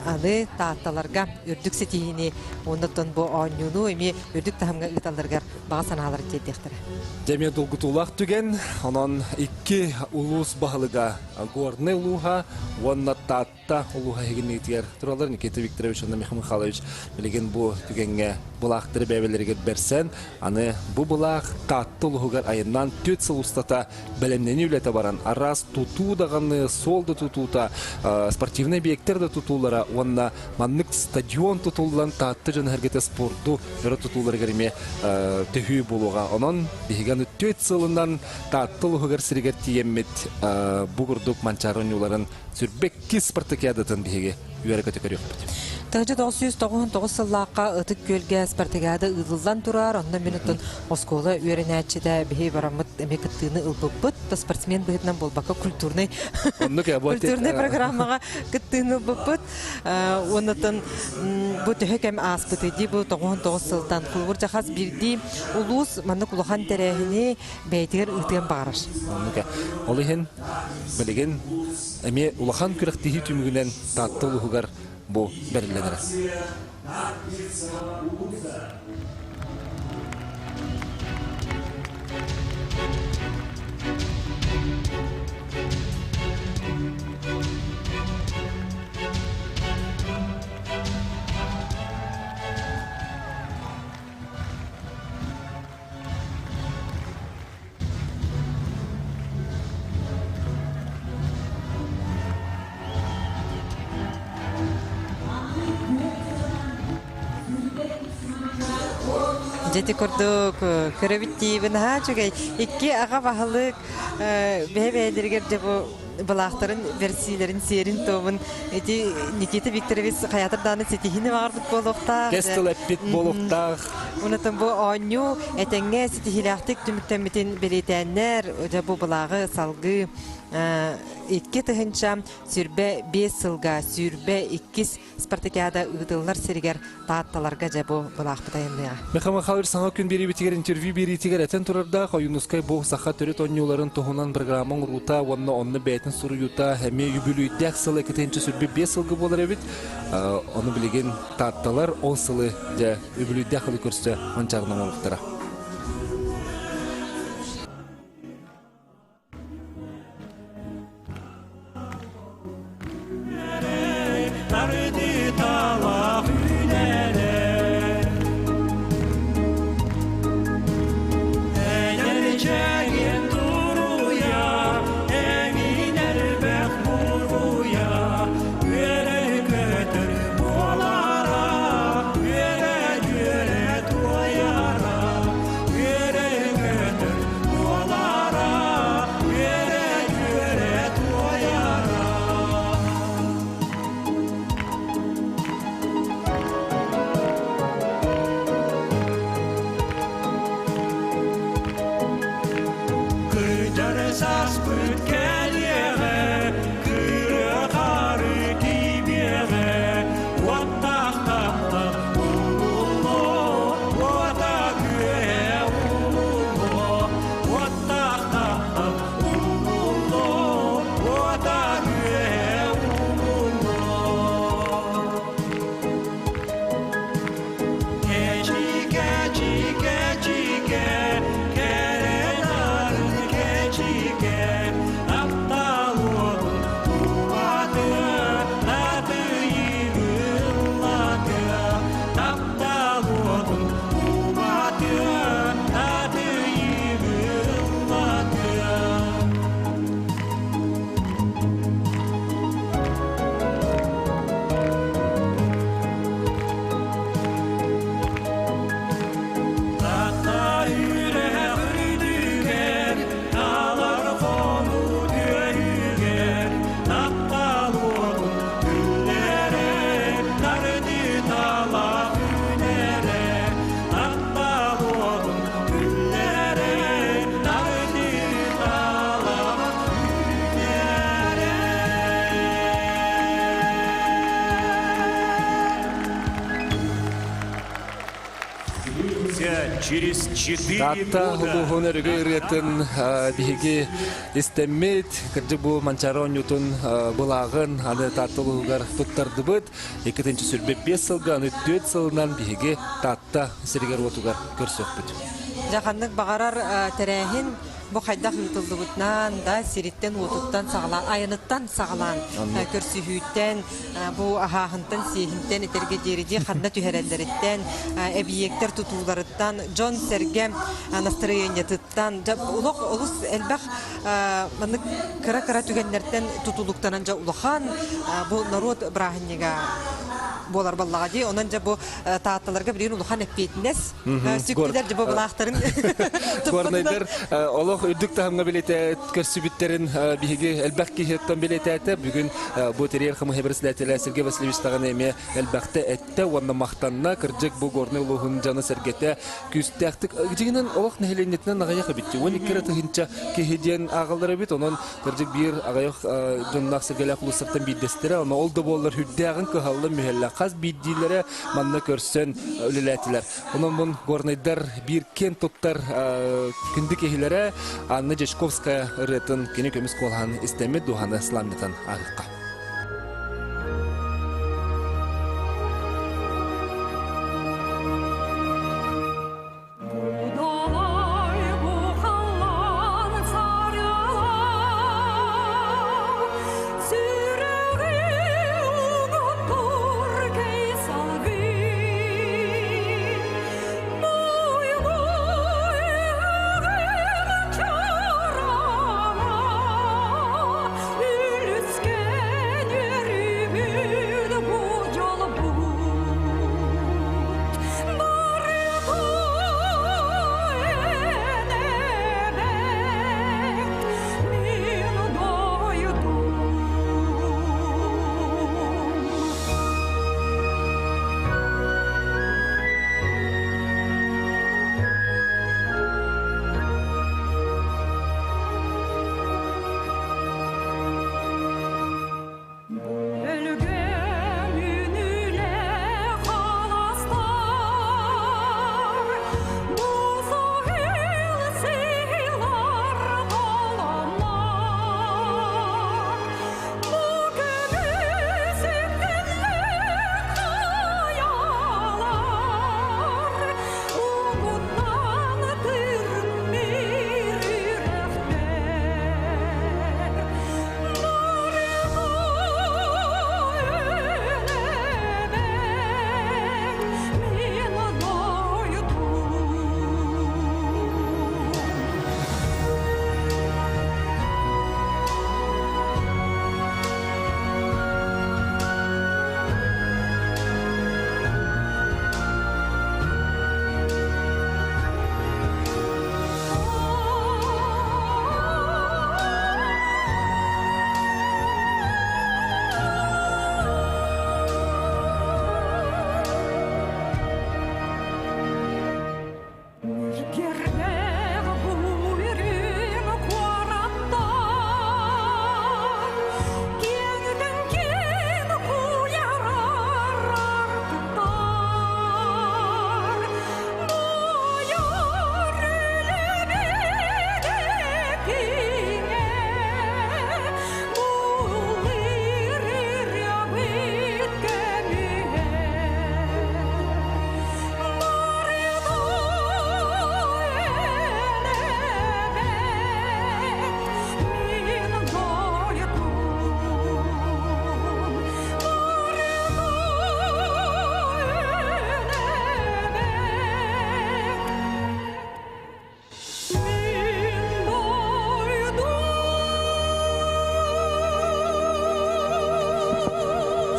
[SPEAKER 1] аны Таатталарга үрдүк ситиһиини уонна оттон бу оонньууну эмиэ үрдүк таһымҥа ыыталларыгар баҕа санааларын тиэрдиэхтэрэ.
[SPEAKER 2] Дьэ эмиэ долгутуулаах түгэн. Онон икки улуус баһылыга Горнай улууһа уонна Таатта улууһа иһигинниитигэр тураллар. Никита Викторович уонна Михаил Михайлович билигин бу түгэҥҥэ былаахтары бэйэлэригэр бэрсэн, аны бу былаах Таатта улууһугар айаннаан түөрт сыл устата бэлэмнэнии үлэтэ баран, араас тутуу даҕаны, суол да тутуута, спортивнай объектар да тутуулара уонна маннык стадион тутуллан Таатта дьоно-сэргэтэ спорду өрө тутууларыгар эмиэ төһүү буолуоҕа. Онон биһиги аны түөрт сылынан Таатта улууһугар сиригэр тиийэммит бу курдук Манчаары оонньууларын сүрбэкки спартакиадатын биһиги үөрэ-көтө көрүөхпүт.
[SPEAKER 1] 1999 сыллаахха Ытык Күөлгэ спартакиада ыытыллан турар. Онно мин оттон оскуола үөрэнээччитэ биһи бараммыт эмиэ кыттыыны ылбыппыт. То спортсмен быһыытынан буолбакка культурный культурный программаҕа кыттыыны ылбыппыт. Уоннаттан бу төһө кэм ааспыты дии бу 99 сылтан холобур хас биирдии улуус маннык улахан тэрээһини бэйэтигэр ыытыан баҕарар.
[SPEAKER 2] Оннук Ол иһин билигин эмиэ улахан күрэхтэһии түмүгүнэн Таатта улууһугар бу бэриллэн эрэр.
[SPEAKER 1] Дьэти курдук көрөбүт диибин наһаа үчүгэй. Икки аҕа баһылык бэйэ-бэйэлэригэр дьэ бу былаахтарын бэрсиилэрин сиэрин-туомун ити Никита Викторович хайаатар даҕаны ситиһиини баҕарбыт буолуохтаах.
[SPEAKER 2] Кэс тыл эппит буолуохтаах.
[SPEAKER 1] Онотон бу оонньуу этэҥҥэ ситиһиилээхтик түмүктэммитин бэлиэтээннэр, дьэ бу былааҕы салгыы 2025 сылга 22 спартакиада ыытыллар сиригэр Таатталарга дьэ бу былаахпыт айанныаҕа.
[SPEAKER 2] Михаил Михайлович саҥа күн биэриибитигэр интервью биэриитигэр этэн турардаах Ойуунускай бу саха төрүт оонньууларын туһунан программа оҥоруута уонна онно бэйэтин суруйуута эмиэ үбүлүйдээх сыл 2025 сылга буолар эбит. Ону билигин Таатталар ол сылы дьэ үбүлүйдээх ылы көрсө манчаарынан оҥоруохтара.
[SPEAKER 4] Через четыре
[SPEAKER 2] Таатта
[SPEAKER 4] года
[SPEAKER 2] улууһун өрөгөй ырыатын биһиги истэммит, кырдьык бу Манчаары оонньуутун былааҕын аны Таатта улууһугар туттардыбыт. 2025 сылга аны 4 сылынан биһиги Таатта сиригэр-уотугар көрсүөхпүт.
[SPEAKER 1] Дьэ ханнык баҕарар тэрээһин бу хайдах ыытыллыбытынан да сириттэн-уотуттан саҕалаан, айаныттан саҕалаан, көрсүһүүттэн, бу аһааһынтан, сиэһинтэн этэргэ диэри дии ханна түһэрэллэриттэн, эбийиэктэр тутууларыттан, дьон-сэргэ настарыанньатыттан, дьэ олох олус элбэх маннык кыра-кыра түгэннэртэн тутулуктанан дьэ улахан бу норуот бырааһынньыга буолар баллаҕа дии. Онон дьэ бу Таатталарга билигин улахан эппиэтинэс сүктүлэр дьэ бу былаахтарын
[SPEAKER 2] Горнайдар олох үрдүк таһымҥа билэтэ көрсүбүттэрин биһиги элбэх киһиттэн билэтээтэ. Бүгүн бу тэрийэр хамыһа председателэ Сергей Васильевич даҕаны эмиэ элбэхтэ эттэ уонна махтанна. Кырдьык бу Горнай улууһун дьоно-сэргэтэ күүстээхтик дьиҥинэн олох нэһилиэнньэтинэн аҕыйах эбит. 12 эрэ тыһыынча киһи диэн ааҕаллар эбит. Онон Кырдьык биир аҕыйах дьонноох сэргэлээх улуустартан биирдэстэрэ. Ону ол да буоллар үрдээҕин кыһаллан мүһэллэ. Хас биирдиилэрэ манна көрсөн үлэлээтилэр. Онон бун горнайдар биир киэн туттар күндү киһилэрэ Анна Дьячковская ырыатын кини көмүс куолаһын истэммит дууһаны сыламнатан ааһыахха.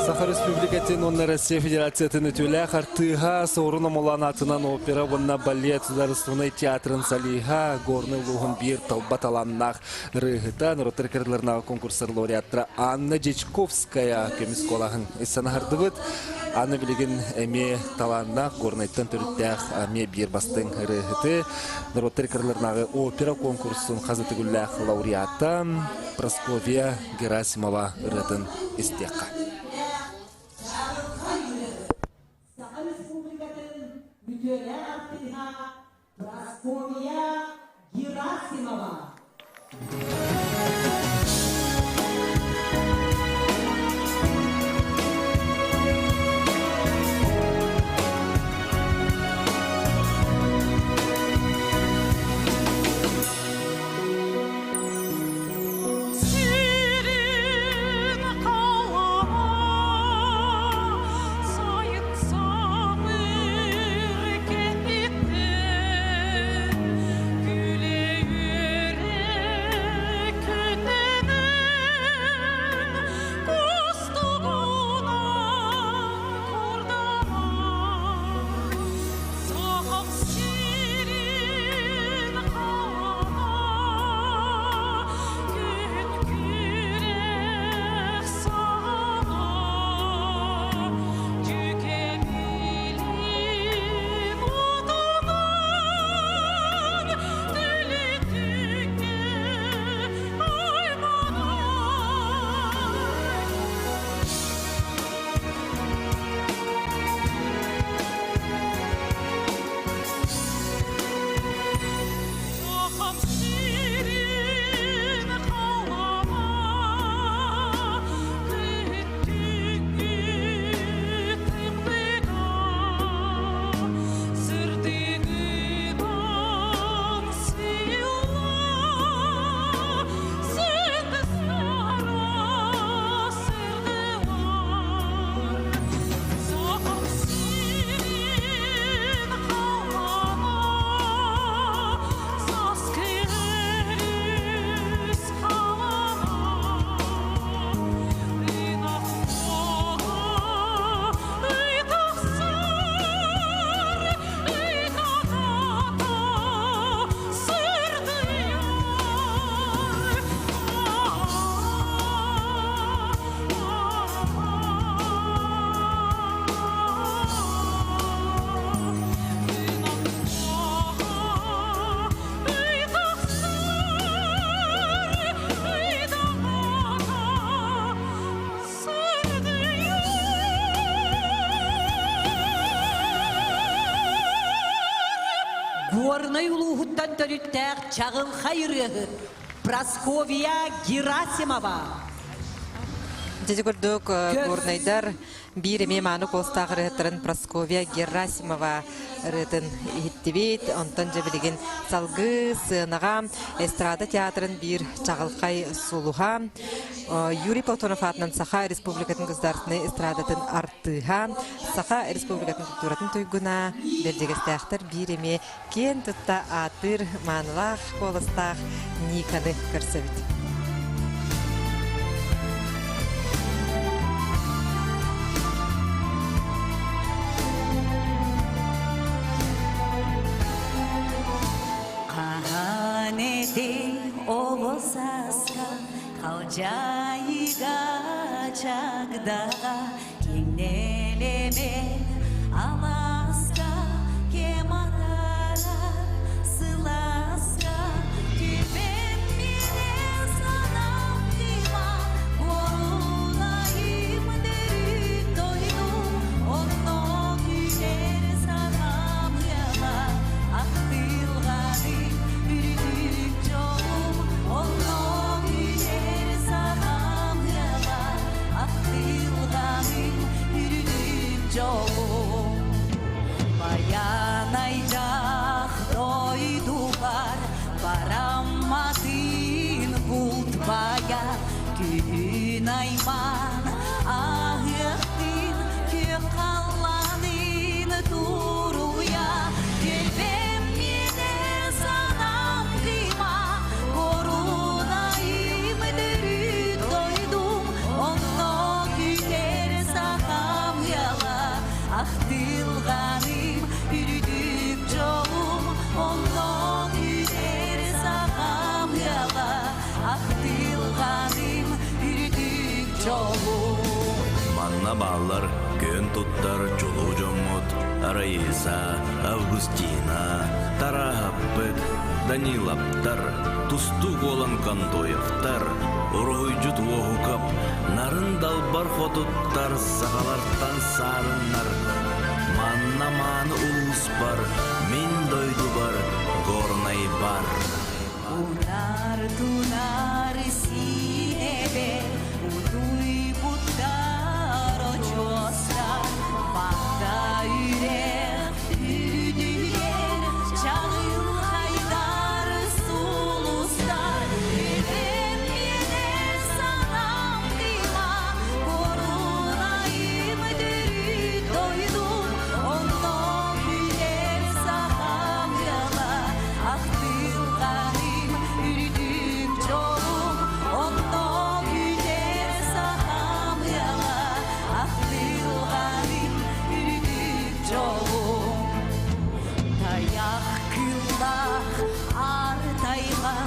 [SPEAKER 2] Саха Республикатын уонна Россия Федерациятын үтүөлээх артыыһа Суорун Омолоон аатынан опера уонна балет судаарыстыбаннай театрын солиһа, Горнай улууһун биир талба талааннаах ырыаһыта, норуоттар кырдыларынааҕы конкурсар лауреаттара Анна Дьячковская көмүс куолаһын санаһардыбыт. Анна билигин эмиэ талааннаах Горнайтан төрүттээх эмиэ биир бастыҥ ырыаһыты, норуоттар кырдыларынааҕы опера конкурсун хас да төгүллээх лауреата Прасковья Герасимова ырыатын истиэххэ.
[SPEAKER 3] Саха Республикатын үтүөлээх артыыһа. Прасковья Герасимова.
[SPEAKER 9] Сирин халама сайын самыр кэһиттэн күлэ-үөрэ көтөнөн кустугунан курданан Сахам сирин хаана күн күрэх саҕана дьүкэбилин отунан түлүтүккэ айманар. Сахам сирин халама күттүккү тымныга сырдыгынан сыйла сынды сара сырдылар Сахам сирин халлаана сааскы өрүс халана ынах уоҕа ый тахсар ый таҕата сырдыйар.
[SPEAKER 3] Горнай улууһуттан төрүттээх чаҕылхай ырыаһыт Прасковья Герасимова.
[SPEAKER 1] Дьэ курдук горнайдар биир эмиэ мааны куоластаах ырыаһыттарын Прасковья Герасимова ырыатын иһиттибит. Онтон дьэ билигин салгыы сыанаҕа эстрада театрын биир чаҕылхай сулуһа Юрий Платонов аатынан Саха Республикатын государственнай эстрадатын артыыһа, Саха Республикатын культуратын туйгуна, Бэрдьигэстээхтэр биир эмиэ киэн тутта аатыыр маанылаах куоластаах Никаны көрсөбүт.
[SPEAKER 3] Хаһан этэй оҕо сааска халдьаайыга чагдаҕа Киҥнэлэмэ алааска кэм атаарар сылааска түбэм миэнэ санаам тыыма буолунайым дөрүн дойдум онно күүтэр санаам ыала ахтылҕаным үрдүк дьолум онно күүтэр санаам ыала Ахтылҕаным үрдүк дьолум Баянайдаах дойдубар барамматын булт бая күн айман аһыахтын күөх халлаанын туруйа Түөлбэм миэнэ санаам кыыма Корунаим төрүт дойдум онно күүтэр сахам ыала ахтылҕаным үрдүк дьолум онно күүтэр сахам ыала ахтылҕаным үрдүк дьолум
[SPEAKER 10] Манна бааллар күөн туттар чулуу дьоммут Раиса, Августина, Тараһаппыт, Данилаптар, Тустуук уолан Кондоевтар, Уруһуйдьут Уоһукап, Нарын далбар хотуттар, сахалартан саарыннар. Манна мааны улууспар, мин дойдубар, Горнайбар.
[SPEAKER 3] Унар тунар синебе, утуйбуттар очуостар, Махта үрэх үрдүгэр чаҕылхайдар сулустар, Үтэн миэнэ санаам кыыма, Куорунайым төрүт дойдум, онно күлэр сахам ыала, Ахтылҕаным үрдүк дьолум, онно күлэр сахам ыала, Ахтылҕаным үрдүк дьолум. Тайах кыллаах аар тайҕа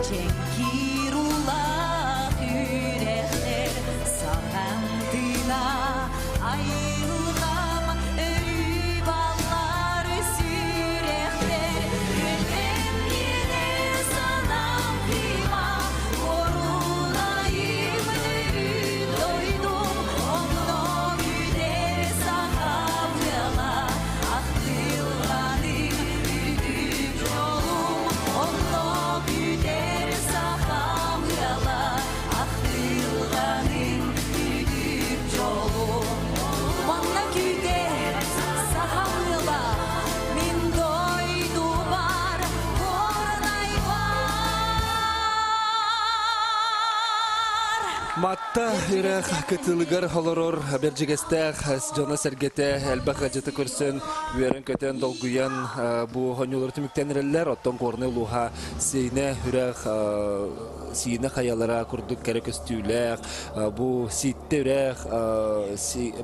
[SPEAKER 3] чэҥкир улаах үрэхтэр саһан тыына айылҕам өрүү баллар сүрэхтэр Күнүм миэнэ санаам кыыма Хоруунайым өрүү дойдум онно күдэр сахам ыала Ахтылҕаным үрдүк дьолум онно күдэр сахам ыала Ахтылҕаным үрдүк дьолум Манна күүтэр сахам ыала мин дойдубар Горнай бар
[SPEAKER 2] Матта үрэх кытылыгар олорор бэрдьигэстээх дьоно-сэргэтэ элбэх ыалдьыты көрсөн, үөрэн-көтөн, долгуйан бу оонньуулары түмүктэн эрэллэр. Оттон Горнай улууһа Сиинэ үрэх Сиинэ хайалара курдук кэрэ көстүүлээх, бу Сииттэ үрэх,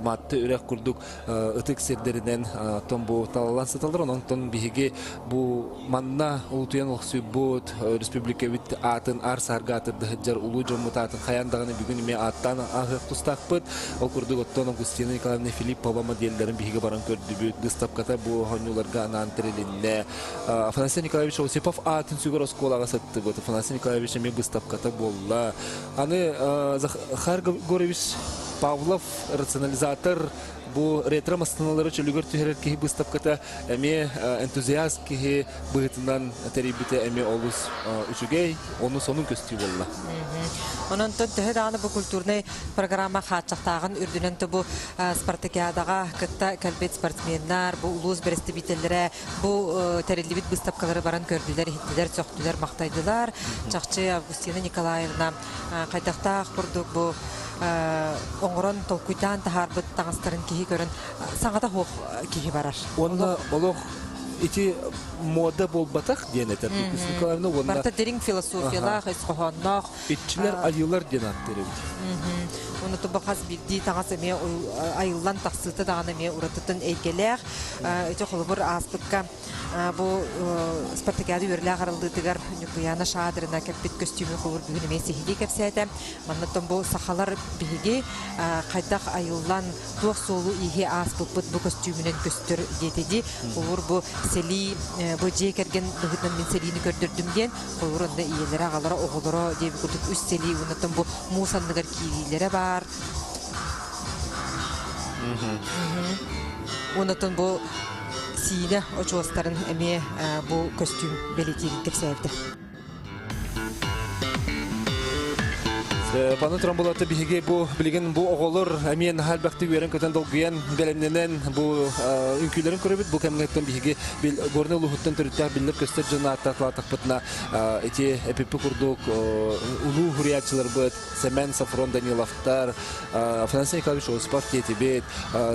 [SPEAKER 2] Матта үрэх курдук ытык сирдэринэн оттон бу талалан сыталлар. Онон биһиги бу манна улутуйан олохсуйбут республикабыт аатын аар саарга аатырда сылдьар улуу дьоммут аатын хайаан даҕаны бүгүн эмиэ ааттаан ааһыах тустаахпыт. Ол курдук оттон Августина Николаевна Филиппова модельдарын биһиги баран көрдүбүт. Быыстапката бу оонньууларга анаан тэрилиннэ. Афанасий Николаевич Осипов аатын сүгэр оскуолаҕа сыттыбыт. Афанасий Николаевич эмиэ быыстапката буолла. Аны Захар Григорьевич Павлов рационализатор бу ретро массыыналары чөлүгэр түһэрэр киһи быыстапката эмиэ энтузиаст киһи быһыытынан тэрийбитэ эмиэ олус үчүгэй, ону сонун көстүү буолла.
[SPEAKER 1] Онон төһө даҕаны бу культурнай программа хааччахтааҕын үрдүнэн бу спартакиадаҕа кытта кэлбит спортсменнар, бу улуус бэрэстэбиитэллэрэ бу тэриллибит быыстапкалары баран көрдүлэр, иһиттилэр, сөхтүлэр, махтайдылар. Чахчы Августина Николаевна хайдахтаах курдук бу оҥорон толкуйдаан таһаарбыт таҥастарын киһи көрөн саҥата суох киһи барар.
[SPEAKER 2] Уонна олох ити мода буолбатах диэн этэр Николаевна уонна
[SPEAKER 1] Барыта дириҥ философиялаах, ис хоһоонноох.
[SPEAKER 2] Иччилэр айыылар диэн ааттыыр эбит.
[SPEAKER 1] Уонна тобо хас биирдии таҥас эмиэ айыллан тахсыыта даҕаны эмиэ уратытын эйгэлээх. Ити холобур ааспыкка Бу спартакиада үөрүүлээх арыллыытыгар Ньукуяна Шадрина кэппит көстүүмү холуур бүгүн эмиэ сиһилии кэпсээтэ. Манна бу сахалар биһиги хайдах айыллан туох суолу-ииһи ааспыппыт бу көстүүмүнэн көстөр диэтэ дии. Холуур бу сэлии бу дьиэ кэргэн быһыытынан мин сэлиини көрдөрдүм диэн холуур онно ийэлэрэ, аҕалара, оҕолоро диэбит курдук үс сэлии уонна бу муус анныгар киириилэрэ баар. Онтон бу Сиинэ очуостарын эмиэ бу көстүүм бэлиэтиирин кэпсээбитэ.
[SPEAKER 2] Паны Трамбулаты биһиги бу билигин бу оҕолор эмиэ наһаа элбэхтик үөрэн-көтөн долгуйан бэлэмнэнэн бу үҥкүүлэрин көрөбүт. Бу кэмҥэттэн биһиги Горнай улууһуттан төрүттээх биллэр-көстөр дьон ааттааталаатахпытына ити эпиппи курдук улуу хуруйааччыларбыт Сэмэн Софрон Даниловтар, Афанасий Николаевич Осипов диэтибит,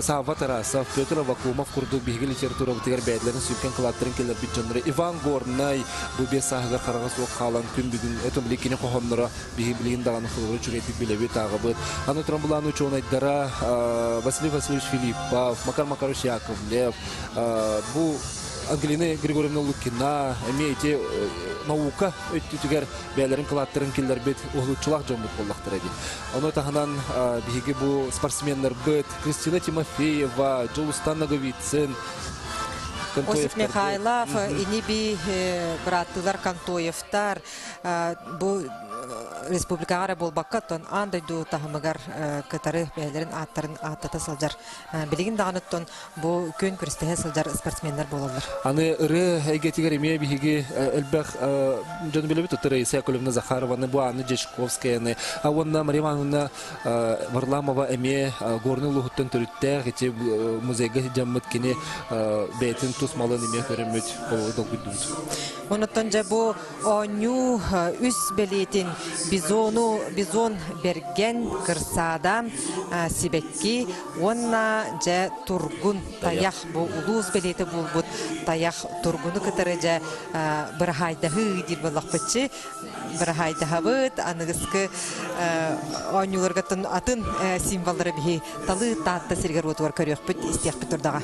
[SPEAKER 2] Савва Тарасов, Петр Аввакумов курдук биһиги литературабытыгар бэйэлэрин сүҥкэн кылааттарын киллэрбит дьонноро Иван Горнай бу биэс сааһыгар хараҕа суох хаалан күн бүгүн өтөн били кини хоһоонноро биһиги билигин даҕаны холобура үчүгэйдик билэбит, ааҕабыт. Аны туран булаан учуонайдара Василий Васильевич Филиппов, Макар Макарович Яковлев, бу Ангелина Григорьевна Лукина эмиэ ити наука өттүтүгэр бэйэлэрин кылааттарын киллэрбит уһулуччулаах дьоммут буоллахтара дии. Ону таһынан биһиги бу спортсменнарбыт Кристина Тимофеева, Дьулустан Ноговицын.
[SPEAKER 1] Осип Михайлов, ини-би бырааттыылар Контоевтар бу республикаҕа эрэ буолбакка, оттон аан дойду таһымыгар кытары бэйэлэрин ааттарын ааттата сылдьар. Билигин даҕаны оттон бу күөн күрэстэһэ сылдьар спортсменнар буолаллар.
[SPEAKER 2] Аны ырыа эйгэтигэр эмиэ биһиги элбэх дьон билэбит Раиса Яковлевна Захарованы, бу Анна Дьячковскаяны, уонна Мария Ивановна Варламова эмиэ Горный улууһуттан төрүттээх ити музейга сылдьаммыт кини бэйэтин тус малын эмиэ көрөммүт долгуйдубут.
[SPEAKER 1] Онуттан дьэ бу оонньуу үс бэлиэтин бизону бизон бэргэн кырсаада сибэкки уонна дьэ тургун тайах бу улуус бэлиэтэ буолбут тайах тургуну кытары дьэ быраһаайдаһыы диир буоллахпытчы быраһаайдаһабыт аныгыскы оонньууларгаттан атын символлары биһи талыы Таатта сиригэр уотугар көрүөхпүт истиэхпит турдаҕа.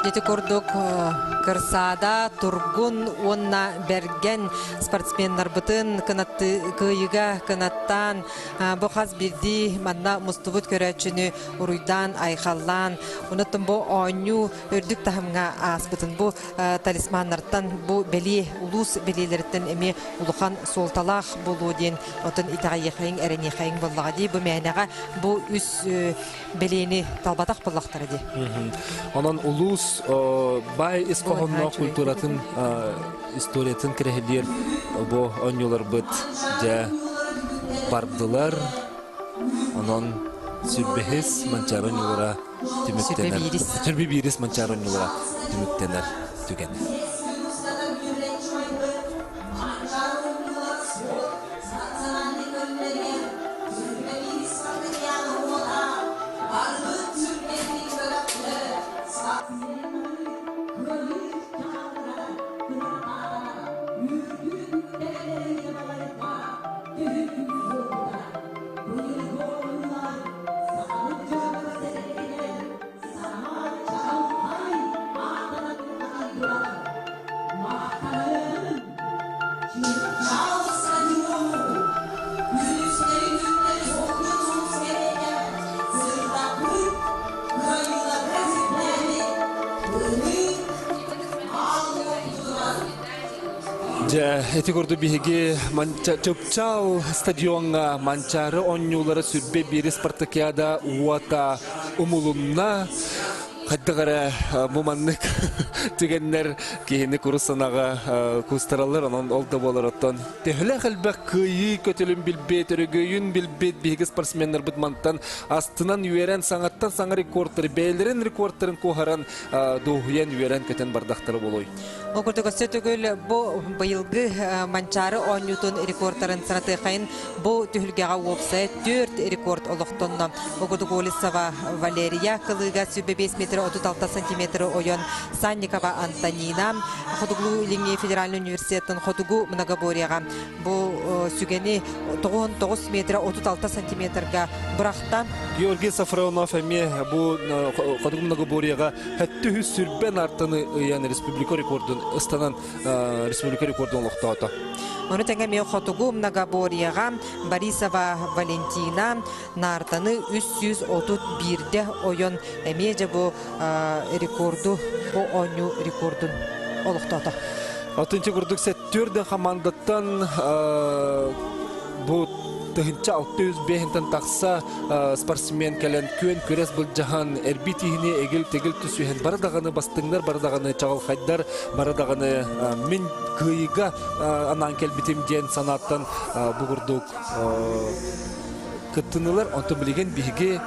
[SPEAKER 1] Ити курдук Кырсаада, Тургун уонна Бэргэн спортсменнарбытын кыайыыга кынаттаан бу хас биирдии манна мустубут көрөөччүнү уруйдаан, айхаллаан, онуттан бу оонньуу үрдүк таһымҥа ааспытын бу талисманнартан бу бэлиэ улуус бэлиэлэриттэн эмиэ улахан суолталаах буолуо диэн отон итэҕэйиэхэйиҥ, эрэниэхэйиҥ буоллаҕа дии. Бу мээнэҕэ бу үс бэлиэни талбатах буоллахтара дии.
[SPEAKER 2] Онон улуус баай ис хоһоонноох культуратын историятын кэрэһилиир бу оонньууларбыт дьэ бардылар. Онон сүрбэһис Манчаары оонньуулара түмүктэнэр. Сүрбэ биирис Манчаары оонньуулара түмүктэнэр түгэнэ. Дьэ, ити курдук биһиги Чыпчаал стадиоҥҥа Манчаары оонньуулара сүрбэ биир спартакиада уота умулунна. Хайдах эрэ бу маннык түгэннэр киһини курус санаҕа куустараллар, онон ол да буолар оттон төһөлөөх элбэх кыайыы көтөлүн билбит, өрөгөйүн билбит биһиги спортсменнарбыт мантан астынан үөрэн саҥаттан саҥа рекордтары бэйэлэрин рекордтарын куоһаран дуоһуйан үөрэн-көтөн бардахтара буолуой.
[SPEAKER 1] Ол курдук өссө төгүл бу быйылгы Манчаары оонньуутун рекордтарын санатыахайын бу түһүлгэҕэ уопсайа түөрт рекорд олохтонно. Ол курдук Олесова Валерия кылыыга 25 метр 36 сантиметр ойон Санникова Антонина Хотугулуу-Илиҥҥи федеральнай университеттан Хотугу многоборьеҕа бу сүгэни 99 метр 36 сантиметрга бырахта.
[SPEAKER 2] Георгий Сафронов эмиэ бу Хотугу многоборьеҕа Хэттүһүс сүрбэ нартаны ыйан республика рекордун ыстанан республика рекордун олохтоото.
[SPEAKER 1] Ону тэҥэ эмиэ Хотугу многоборьеҕа Борисова Валентина нартаны 331-дэ ойон эмиэ дьэ бу рекорду бу оонньуу рекордун олохтоото.
[SPEAKER 2] Алтынчы курдук сеттүөрдэн хамаандаттан бу 1605 тахса спортсмен кэлэн күөн күрэс былдьаһан эрби тиһини эгил-тэгил түсүһэн бары даҕаны бастыҥнар бары даҕаны чаҕылхайдар бары даҕаны мин кыайыыга анаан кэлбитим диэн санааттан бу курдук кыттынылар онтон билигин биһиги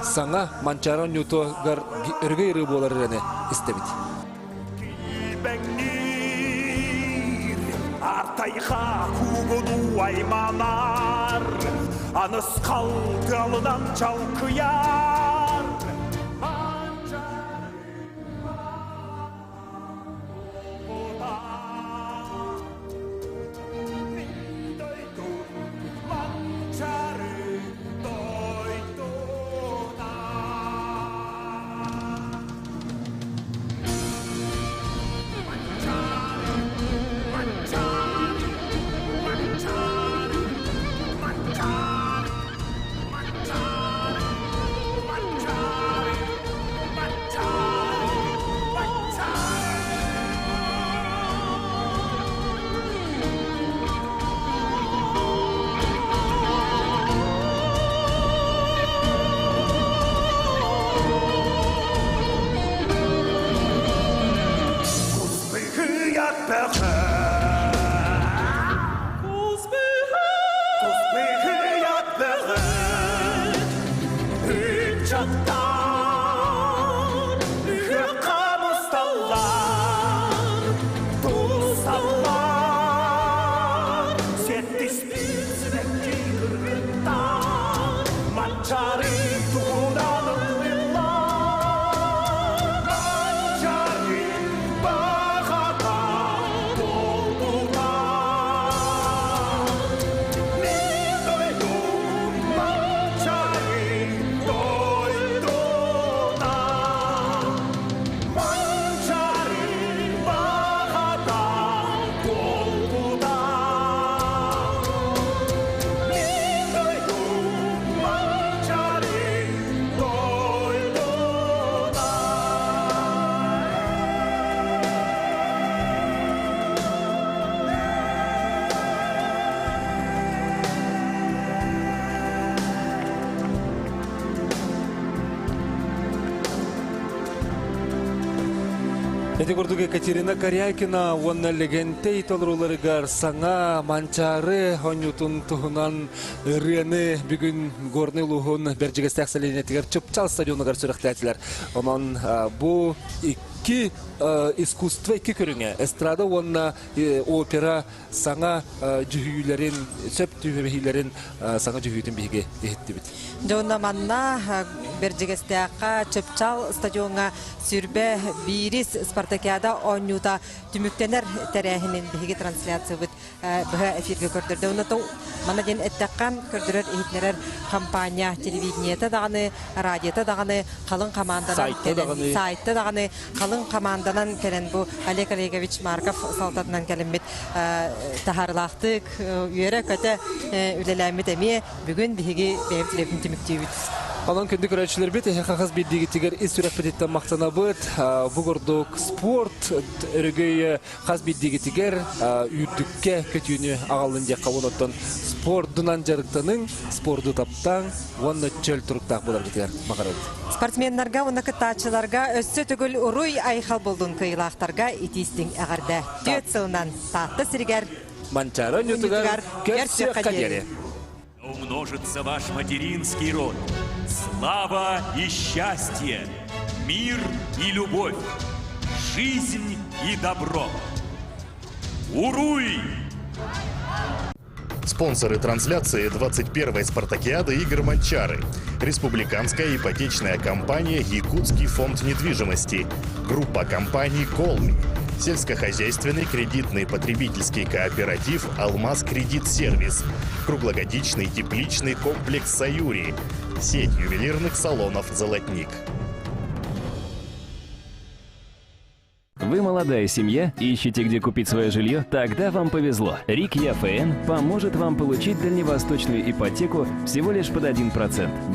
[SPEAKER 2] саҥа Манчаары оонньуутугар өргөй ырыы буолар эрэ истэбит.
[SPEAKER 4] Айха куугунуу айманар, Анысхал тыалынан чалкыйар.
[SPEAKER 2] Эти курдук Екатерина Корякина уонна Легентей толоруларыгар саҥа Манчаары оонньуутун туһунан ырыаны бүгүн Горнай улууһун Бэрдьигэстээх сэлиэнньэтигэр Чыпчаал стадионугар сүрэхтээтилэр. Онон бу икки искусство икки көрүҥэ эстрада уонна опера саҥа дьүһүйүүлэрин, сөп түбэһиилэрин саҥа дьүһүйүүтүн биһиги иһиттибит.
[SPEAKER 1] Дьонно манна Бэрдьигэстээххэ Чыпчаал стадиоҥҥа сүрбэ биирис спартакиада оонньуута түмүктэнэр тэрээһинин биһиги трансляциябыт быһа эфиргэ көрдөрдө. Онно манна диэн эттэххэ, көрдөрөр иһитинэрэр компания телевидениета даҕаны, радиота даҕаны халыҥ хамаанданан кэлэн, сайтта даҕаны халыҥ хамаанданан кэлэн бу Олег Олегович Марков салтатынан кэлиммит таһаарылаахтык үөрэ-көтө үлэлээммит эмиэ бүгүн биһиги бэйэбит үлэбитин түмүктүүбүт.
[SPEAKER 2] Онон күндү көрөөччүлэрбит, эһиэхэ хас биирдиигитигэр ис сүрэхпититтэн махтанабыт. Бу курдук спорт өрөгөй хас биирдиигитигэр үрдүккэ көтүүнү аҕаллын диэххэ онон спордунан дьарыктаныҥ, спорду таптааҥ уонна чөл туруктаах буоларгытыгар баҕарабыт.
[SPEAKER 1] Спортсменнарга уонна кыттааччыларга өссө төгүл уруй айхал болдун кыайыылаахтарга итиистиҥ эҕэрдэ. Түөрт сылынан Таатта сиригэр
[SPEAKER 2] Манчаары оонньуутугар көрсүөххэ диэри.
[SPEAKER 4] Умножится ваш материнский род. Слава и счастье, мир и любовь, жизнь и добро. Уруй!
[SPEAKER 11] Спонсоры трансляции 21-й спартакиады игр «Манчары». Республиканская ипотечная компания «Якутский фонд недвижимости». Группа компаний «Колми». Сельскохозяйственный кредитный потребительский кооператив «Алмаз Кредит Сервис». Круглогодичный тепличный комплекс «Саюри». Сеть ювелирных салонов «Золотник».
[SPEAKER 12] Вы молодая семья, ищете, где купить свое жилье? Тогда вам повезло. РИК ЯФН поможет вам получить дальневосточную ипотеку всего лишь под 1%.